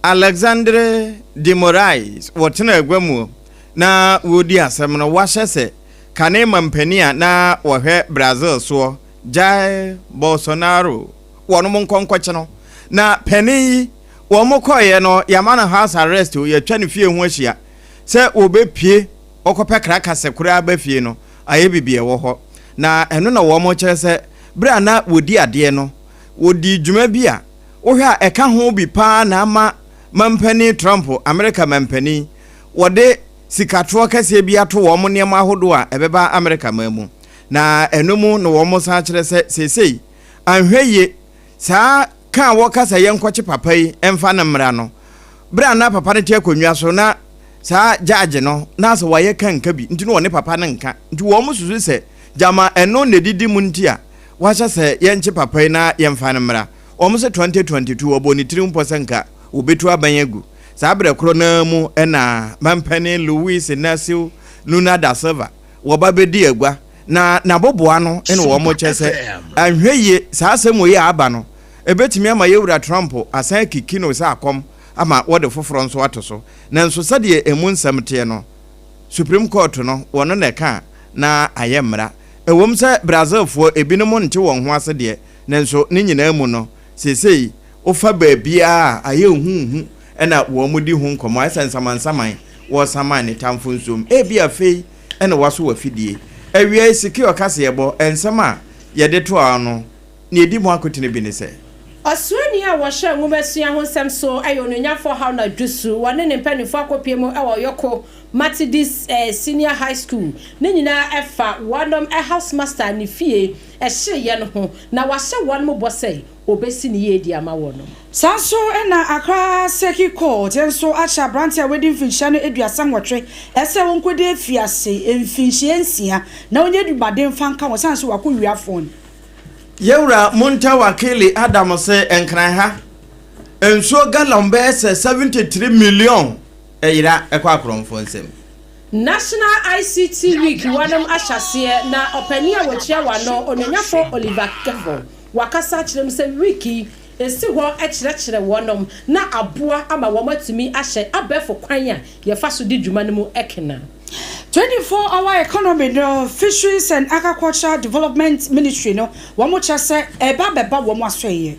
Alexandre de Moraes wɔtena agua mu na wɔredi asɛm no, wɔahyɛ sɛ kane mampanin a na wɔhwɛ Brazil soɔ, Jair Bolsonaro, wɔnom nkɔ nkɔkye no. Na panin yi, wɔn kɔeɛ no, yɛama no house arrest o, yɛatwa ne fie ho ahyia sɛ wɔbɛpue ɔkɔpɛ krakasɛ koraa ba fie no, ayɛ biribi ɛwɔ hɔ. Na ɛno na wɔn kyerɛ sɛ berɛ a na wɔdi adeɛ no, wɔdii dwuma bi a wohwɛ a ɛka ho bi paa na ama mampanin Trump, Amerika mampanin, wɔde sikatoɔ kɛseɛ bi ato wɔn nneɛma ahodoɔ a ɛbɛba Amerika man mu. Na ɛno mu na wɔn san kyerɛ sɛ seesei Anhwɛ yie, saa ka a wɔka sɛ yɛnkɔkye papa yi mfa no mmra no, berɛ a na papa no te akonnwa so na saa gyaagye no na asɛ wayɛ ka nka bi nti na ɔne papa no nka nti wɔn susu sɛ gyama ɛno na ɛdidi mu nti a wahyɛ sɛ yɛnkye papa yi na yɛmfa no mmra. Wɔn se 2022 wɔbɔɔ ne tirim pɔ sɛ nka wɔbɛtu aban agu. Saa berɛ korɔ no ara mu na mampanin Luiz Inacio Luna da Silva wɔba bɛdii agua Na n'aboboa no na wɔkyɛ sɛ anhwɛ yie saa asɛm wei a aba no ɛbɛtumi ama yɛwura Trump asan akiki no sɛ akɔm ama wɔde foforɔ nso ato so. Nanso sɛdeɛ ɛmu nsɛm teɛ no, Supreme Court no wɔno na ɛka a na ayɛ mmara. Ɛwom sɛ Brazilfoɔ ebinom nte wɔn ho ase deɛ, nanso ne nyinaa mu no seesei wofa baabiara a, ayɛ huhu na wɔdi ho nkɔmmɔ, ayɛ sɛ nsamansaman wɔresaman ne tamfo nsuom. Ebia afei na woaso w'afidie. Awiei, Secure kaseɛbɔ, nsɛm a yɛde toa ano, nea ɛdi mu akotene bi ne sɛ. Ɔsuani a wɔhyɛ nwomasua ho nsɛm so yɛ Onuonyamfoɔ Haruna Dusu. Wɔne ne mpanimfoɔ akɔpue mu wɔ Oyoko Methodist Senior High School. Ne nyinaa fa wɔnom house master ne fie hyeeɛ no ho na wahyɛ wɔnom bɔ sɛ Obesi no yie de ama wɔnom. Saa nso na Accra Circuit Court nso ahyɛ aberante a wadi mfinhyia no 38 sɛ ɔnkɔdi afiase mfinhyia nsia na ɔnyɛ adwumaden mfa nka ho ɛsiane sɛ wakɔwia fon. Yɛwura Muntawakili Adam se Nkran ha, nsuo gallon bɛyɛ sɛ 73 million yera kɔ akorɔmfoɔ nsam. National ICT Week wɔnom ahyɛaseɛ na ɔpanin a wɔtua wano Onuonyafo Oliver Kevor Wakasa akyerɛ mu sɛ week yi esi hɔ kyerɛkyerɛ wɔnom na aboa ama wɔn atumi ahyɛ abɛɛfo kwan a yɛfa so di dwuma no mu kena. 24 Hour Economy no, Fisheries and Aquaculture Development Ministry no, wɔn kyerɛ sɛ ɛreba abɛba wɔn asɔeɛ.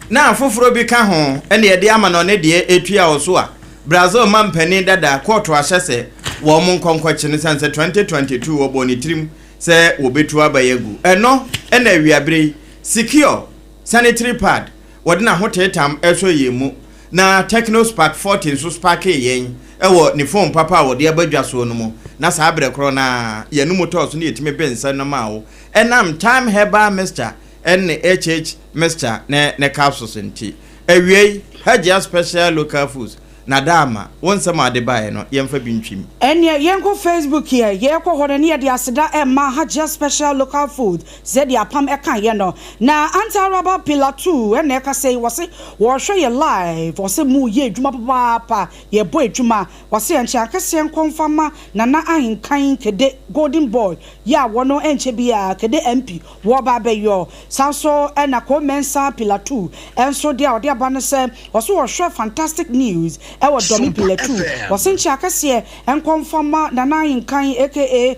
Na afoforɔ bi ka ho na yɛde amanɔne deɛ ɛtua wɔ so a Brazil mampanin dada kɔɔto ahyɛ sɛ wɔn nkɔ nkɔkye no sane sɛ 2022 wɔbɔɔ ne tirim sɛ wɔbɛtu aba yi agu. Ɛno na awiaberɛ yi, Secure Sanitary Pad, wɔde n'ahoteetam resɔ yɛn mu. Na Tecno Spark 40 nso sparkee yɛn wɔ ne phone papa a wɔde aba dwa soɔ no mu. Na saa berɛ korɔ no ara, yɛn mu tɔɔ so na yɛtumi be nsa no maa wo ɛnam Thyme Herbal Mixture ne HH Mixture ne ne capsules nti. Awiei, Hajia Special Local Foods, Nadaama, wo nsɛm a wode baeɛ no, yɛmfa bi ntwim. Ɛneɛ yɛnkɔ Facebook yɛ, yɛkɔ hɔ no ne yɛde aseda ɛma Hajia Special Local Food sɛdeɛ apam ɛkaeɛ no. Na Anta Araba Pilatu ɛna ɛkasa yi, wɔse wɔrehwɛ yɛ live, wɔse mo yɛ adwuma papaapa, yɛbɔ adwuma, wɔse ɛnkyɛ akɛseɛ nkɔ mfa ma Nana Ahenkan Kede Golden Boy yɛ a wɔno ɛnkyɛ biara Kede MP wɔreba abɛyɔ. Saa nso na Ko Mensah Pilatu nso deɛ a ɔde aba ne sɛ ɔse ɔhwɛ Fantastic News wɔ Dɔme Pilatu. Ɔse nkyɛ akɛseɛ nkɔ mfa mma Nana Ahenkan aka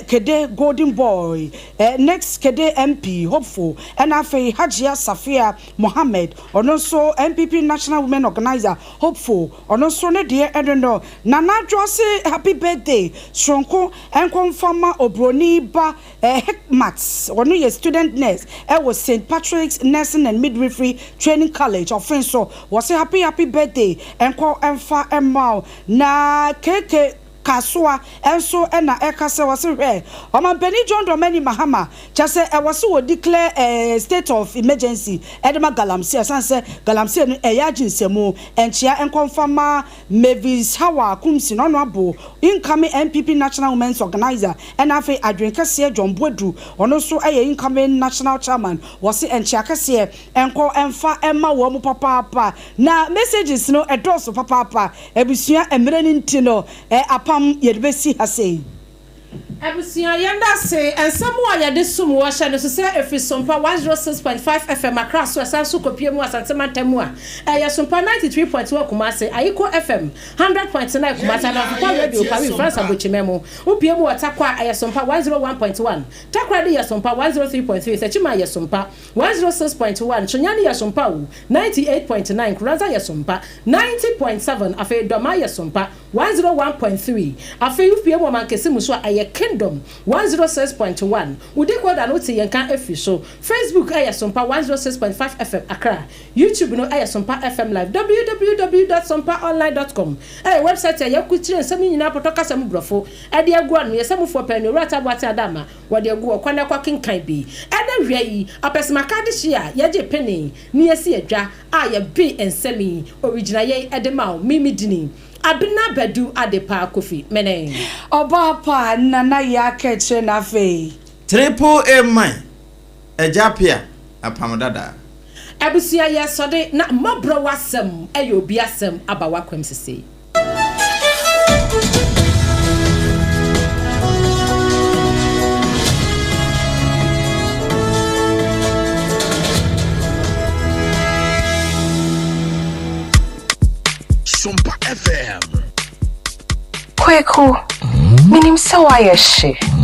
Kede Golden Boy, next Kede MP hopeful ɛna afei Hajia Safia Mohammed ɔno nso NPP National Women Organiser hopeful ɔno nso ne deɛ ɛno no. Nana Adwoa se happy birthday soronko nkɔ mfa mma Obroni ba Hikmat, ɔno yɛ student nurse wɔ Saint Patrick's Nursing and Midwifery Training College, Ɔfen so. Wɔse happy happy birthday nkɔ mfa mma wo. Na KK Kasoa nso na ɛka sɛ ɔse hwɛ Ɔmanpanin John Dramani Mahama kyerɛ sɛ ɛwɔ sɛ wɔ declare state of emergency de ma Galamsey ɛsiane sɛ Galamsey no ɛyɛ agye nsamu. Nkyea nkɔ mfa mma Mavis Hawa Kumsi na ɔno abo incoming NPP National Women's Organiser ɛna afei Adwene Kɛseɛ John Boadu ɔno nso yɛ incoming National Chairman. Wɔse nkyea kɛseɛ nkɔ mfa mma wɔn mu papaapa. Na messages no ɛdɔɔso papaapa. Abusua mmerɛ no nti no apam yɛde bɛsi ha sei. Abusua yɛnda ase nsɛm a yɛde som wɔ hyɛ no so sɛ ɛfiri Sompa 106.5 FM Accra so ɛsan so kɔpue mu Asante mantam mu a ɛyɛ Sompa 93.1 Kumasi, Ayiko FM 100.9 Kumasi, Adamfopa Radio Paris France Abokyima mu wopue mu wɔ Tarkwa a ɛyɛ Sompa 101.1 Takoradi yɛ Sompa 103.3 Techiman yɛ Sompa 106.1 Sunyani yɛ Sompa o 98.9 Nkoranza yɛ Sompa 90.7 afei Dormaa yɛ Sompa 101.3 Afei wopue mu ɔmankɛse mu so a ɛyɛ Kingdom 106.1 Wo decoder no wote yɛn nka afiri so Facebook ɛyɛ Sompa 106.5 FM Accra YouTube no ɛyɛ Sompa FM Live www dot sompaonline dot com ɛyɛ website a yɛakurukyire nsɛm yi nyinaa pɔtɔ kasa mu brɔfo ɛde agu ano yɛ sɛmufoɔ pɛɛ ne Owura Taboate Adama wɔde agu hɔ kɔ na kɔ kenkan bi Ɛnɛ wia yi apɛsɛmaka adehye a yɛgye penee ne yɛsi adwa a yɛbe nsɛm yi origyina yɛn de ma wo me me dini Abena Badu Adepa Kofi Mene. Ɔbaa pa Nana Yaa kɛkyerɛ na afei. Triple A man Agya Apia apam dada. Abusua yɛ sɔde na mmɔbrɔ w'asɛm yɛ obi asɛm aba w'akwam sesei. Sompa FM. Kweku, menim sɛ woayɛ hye.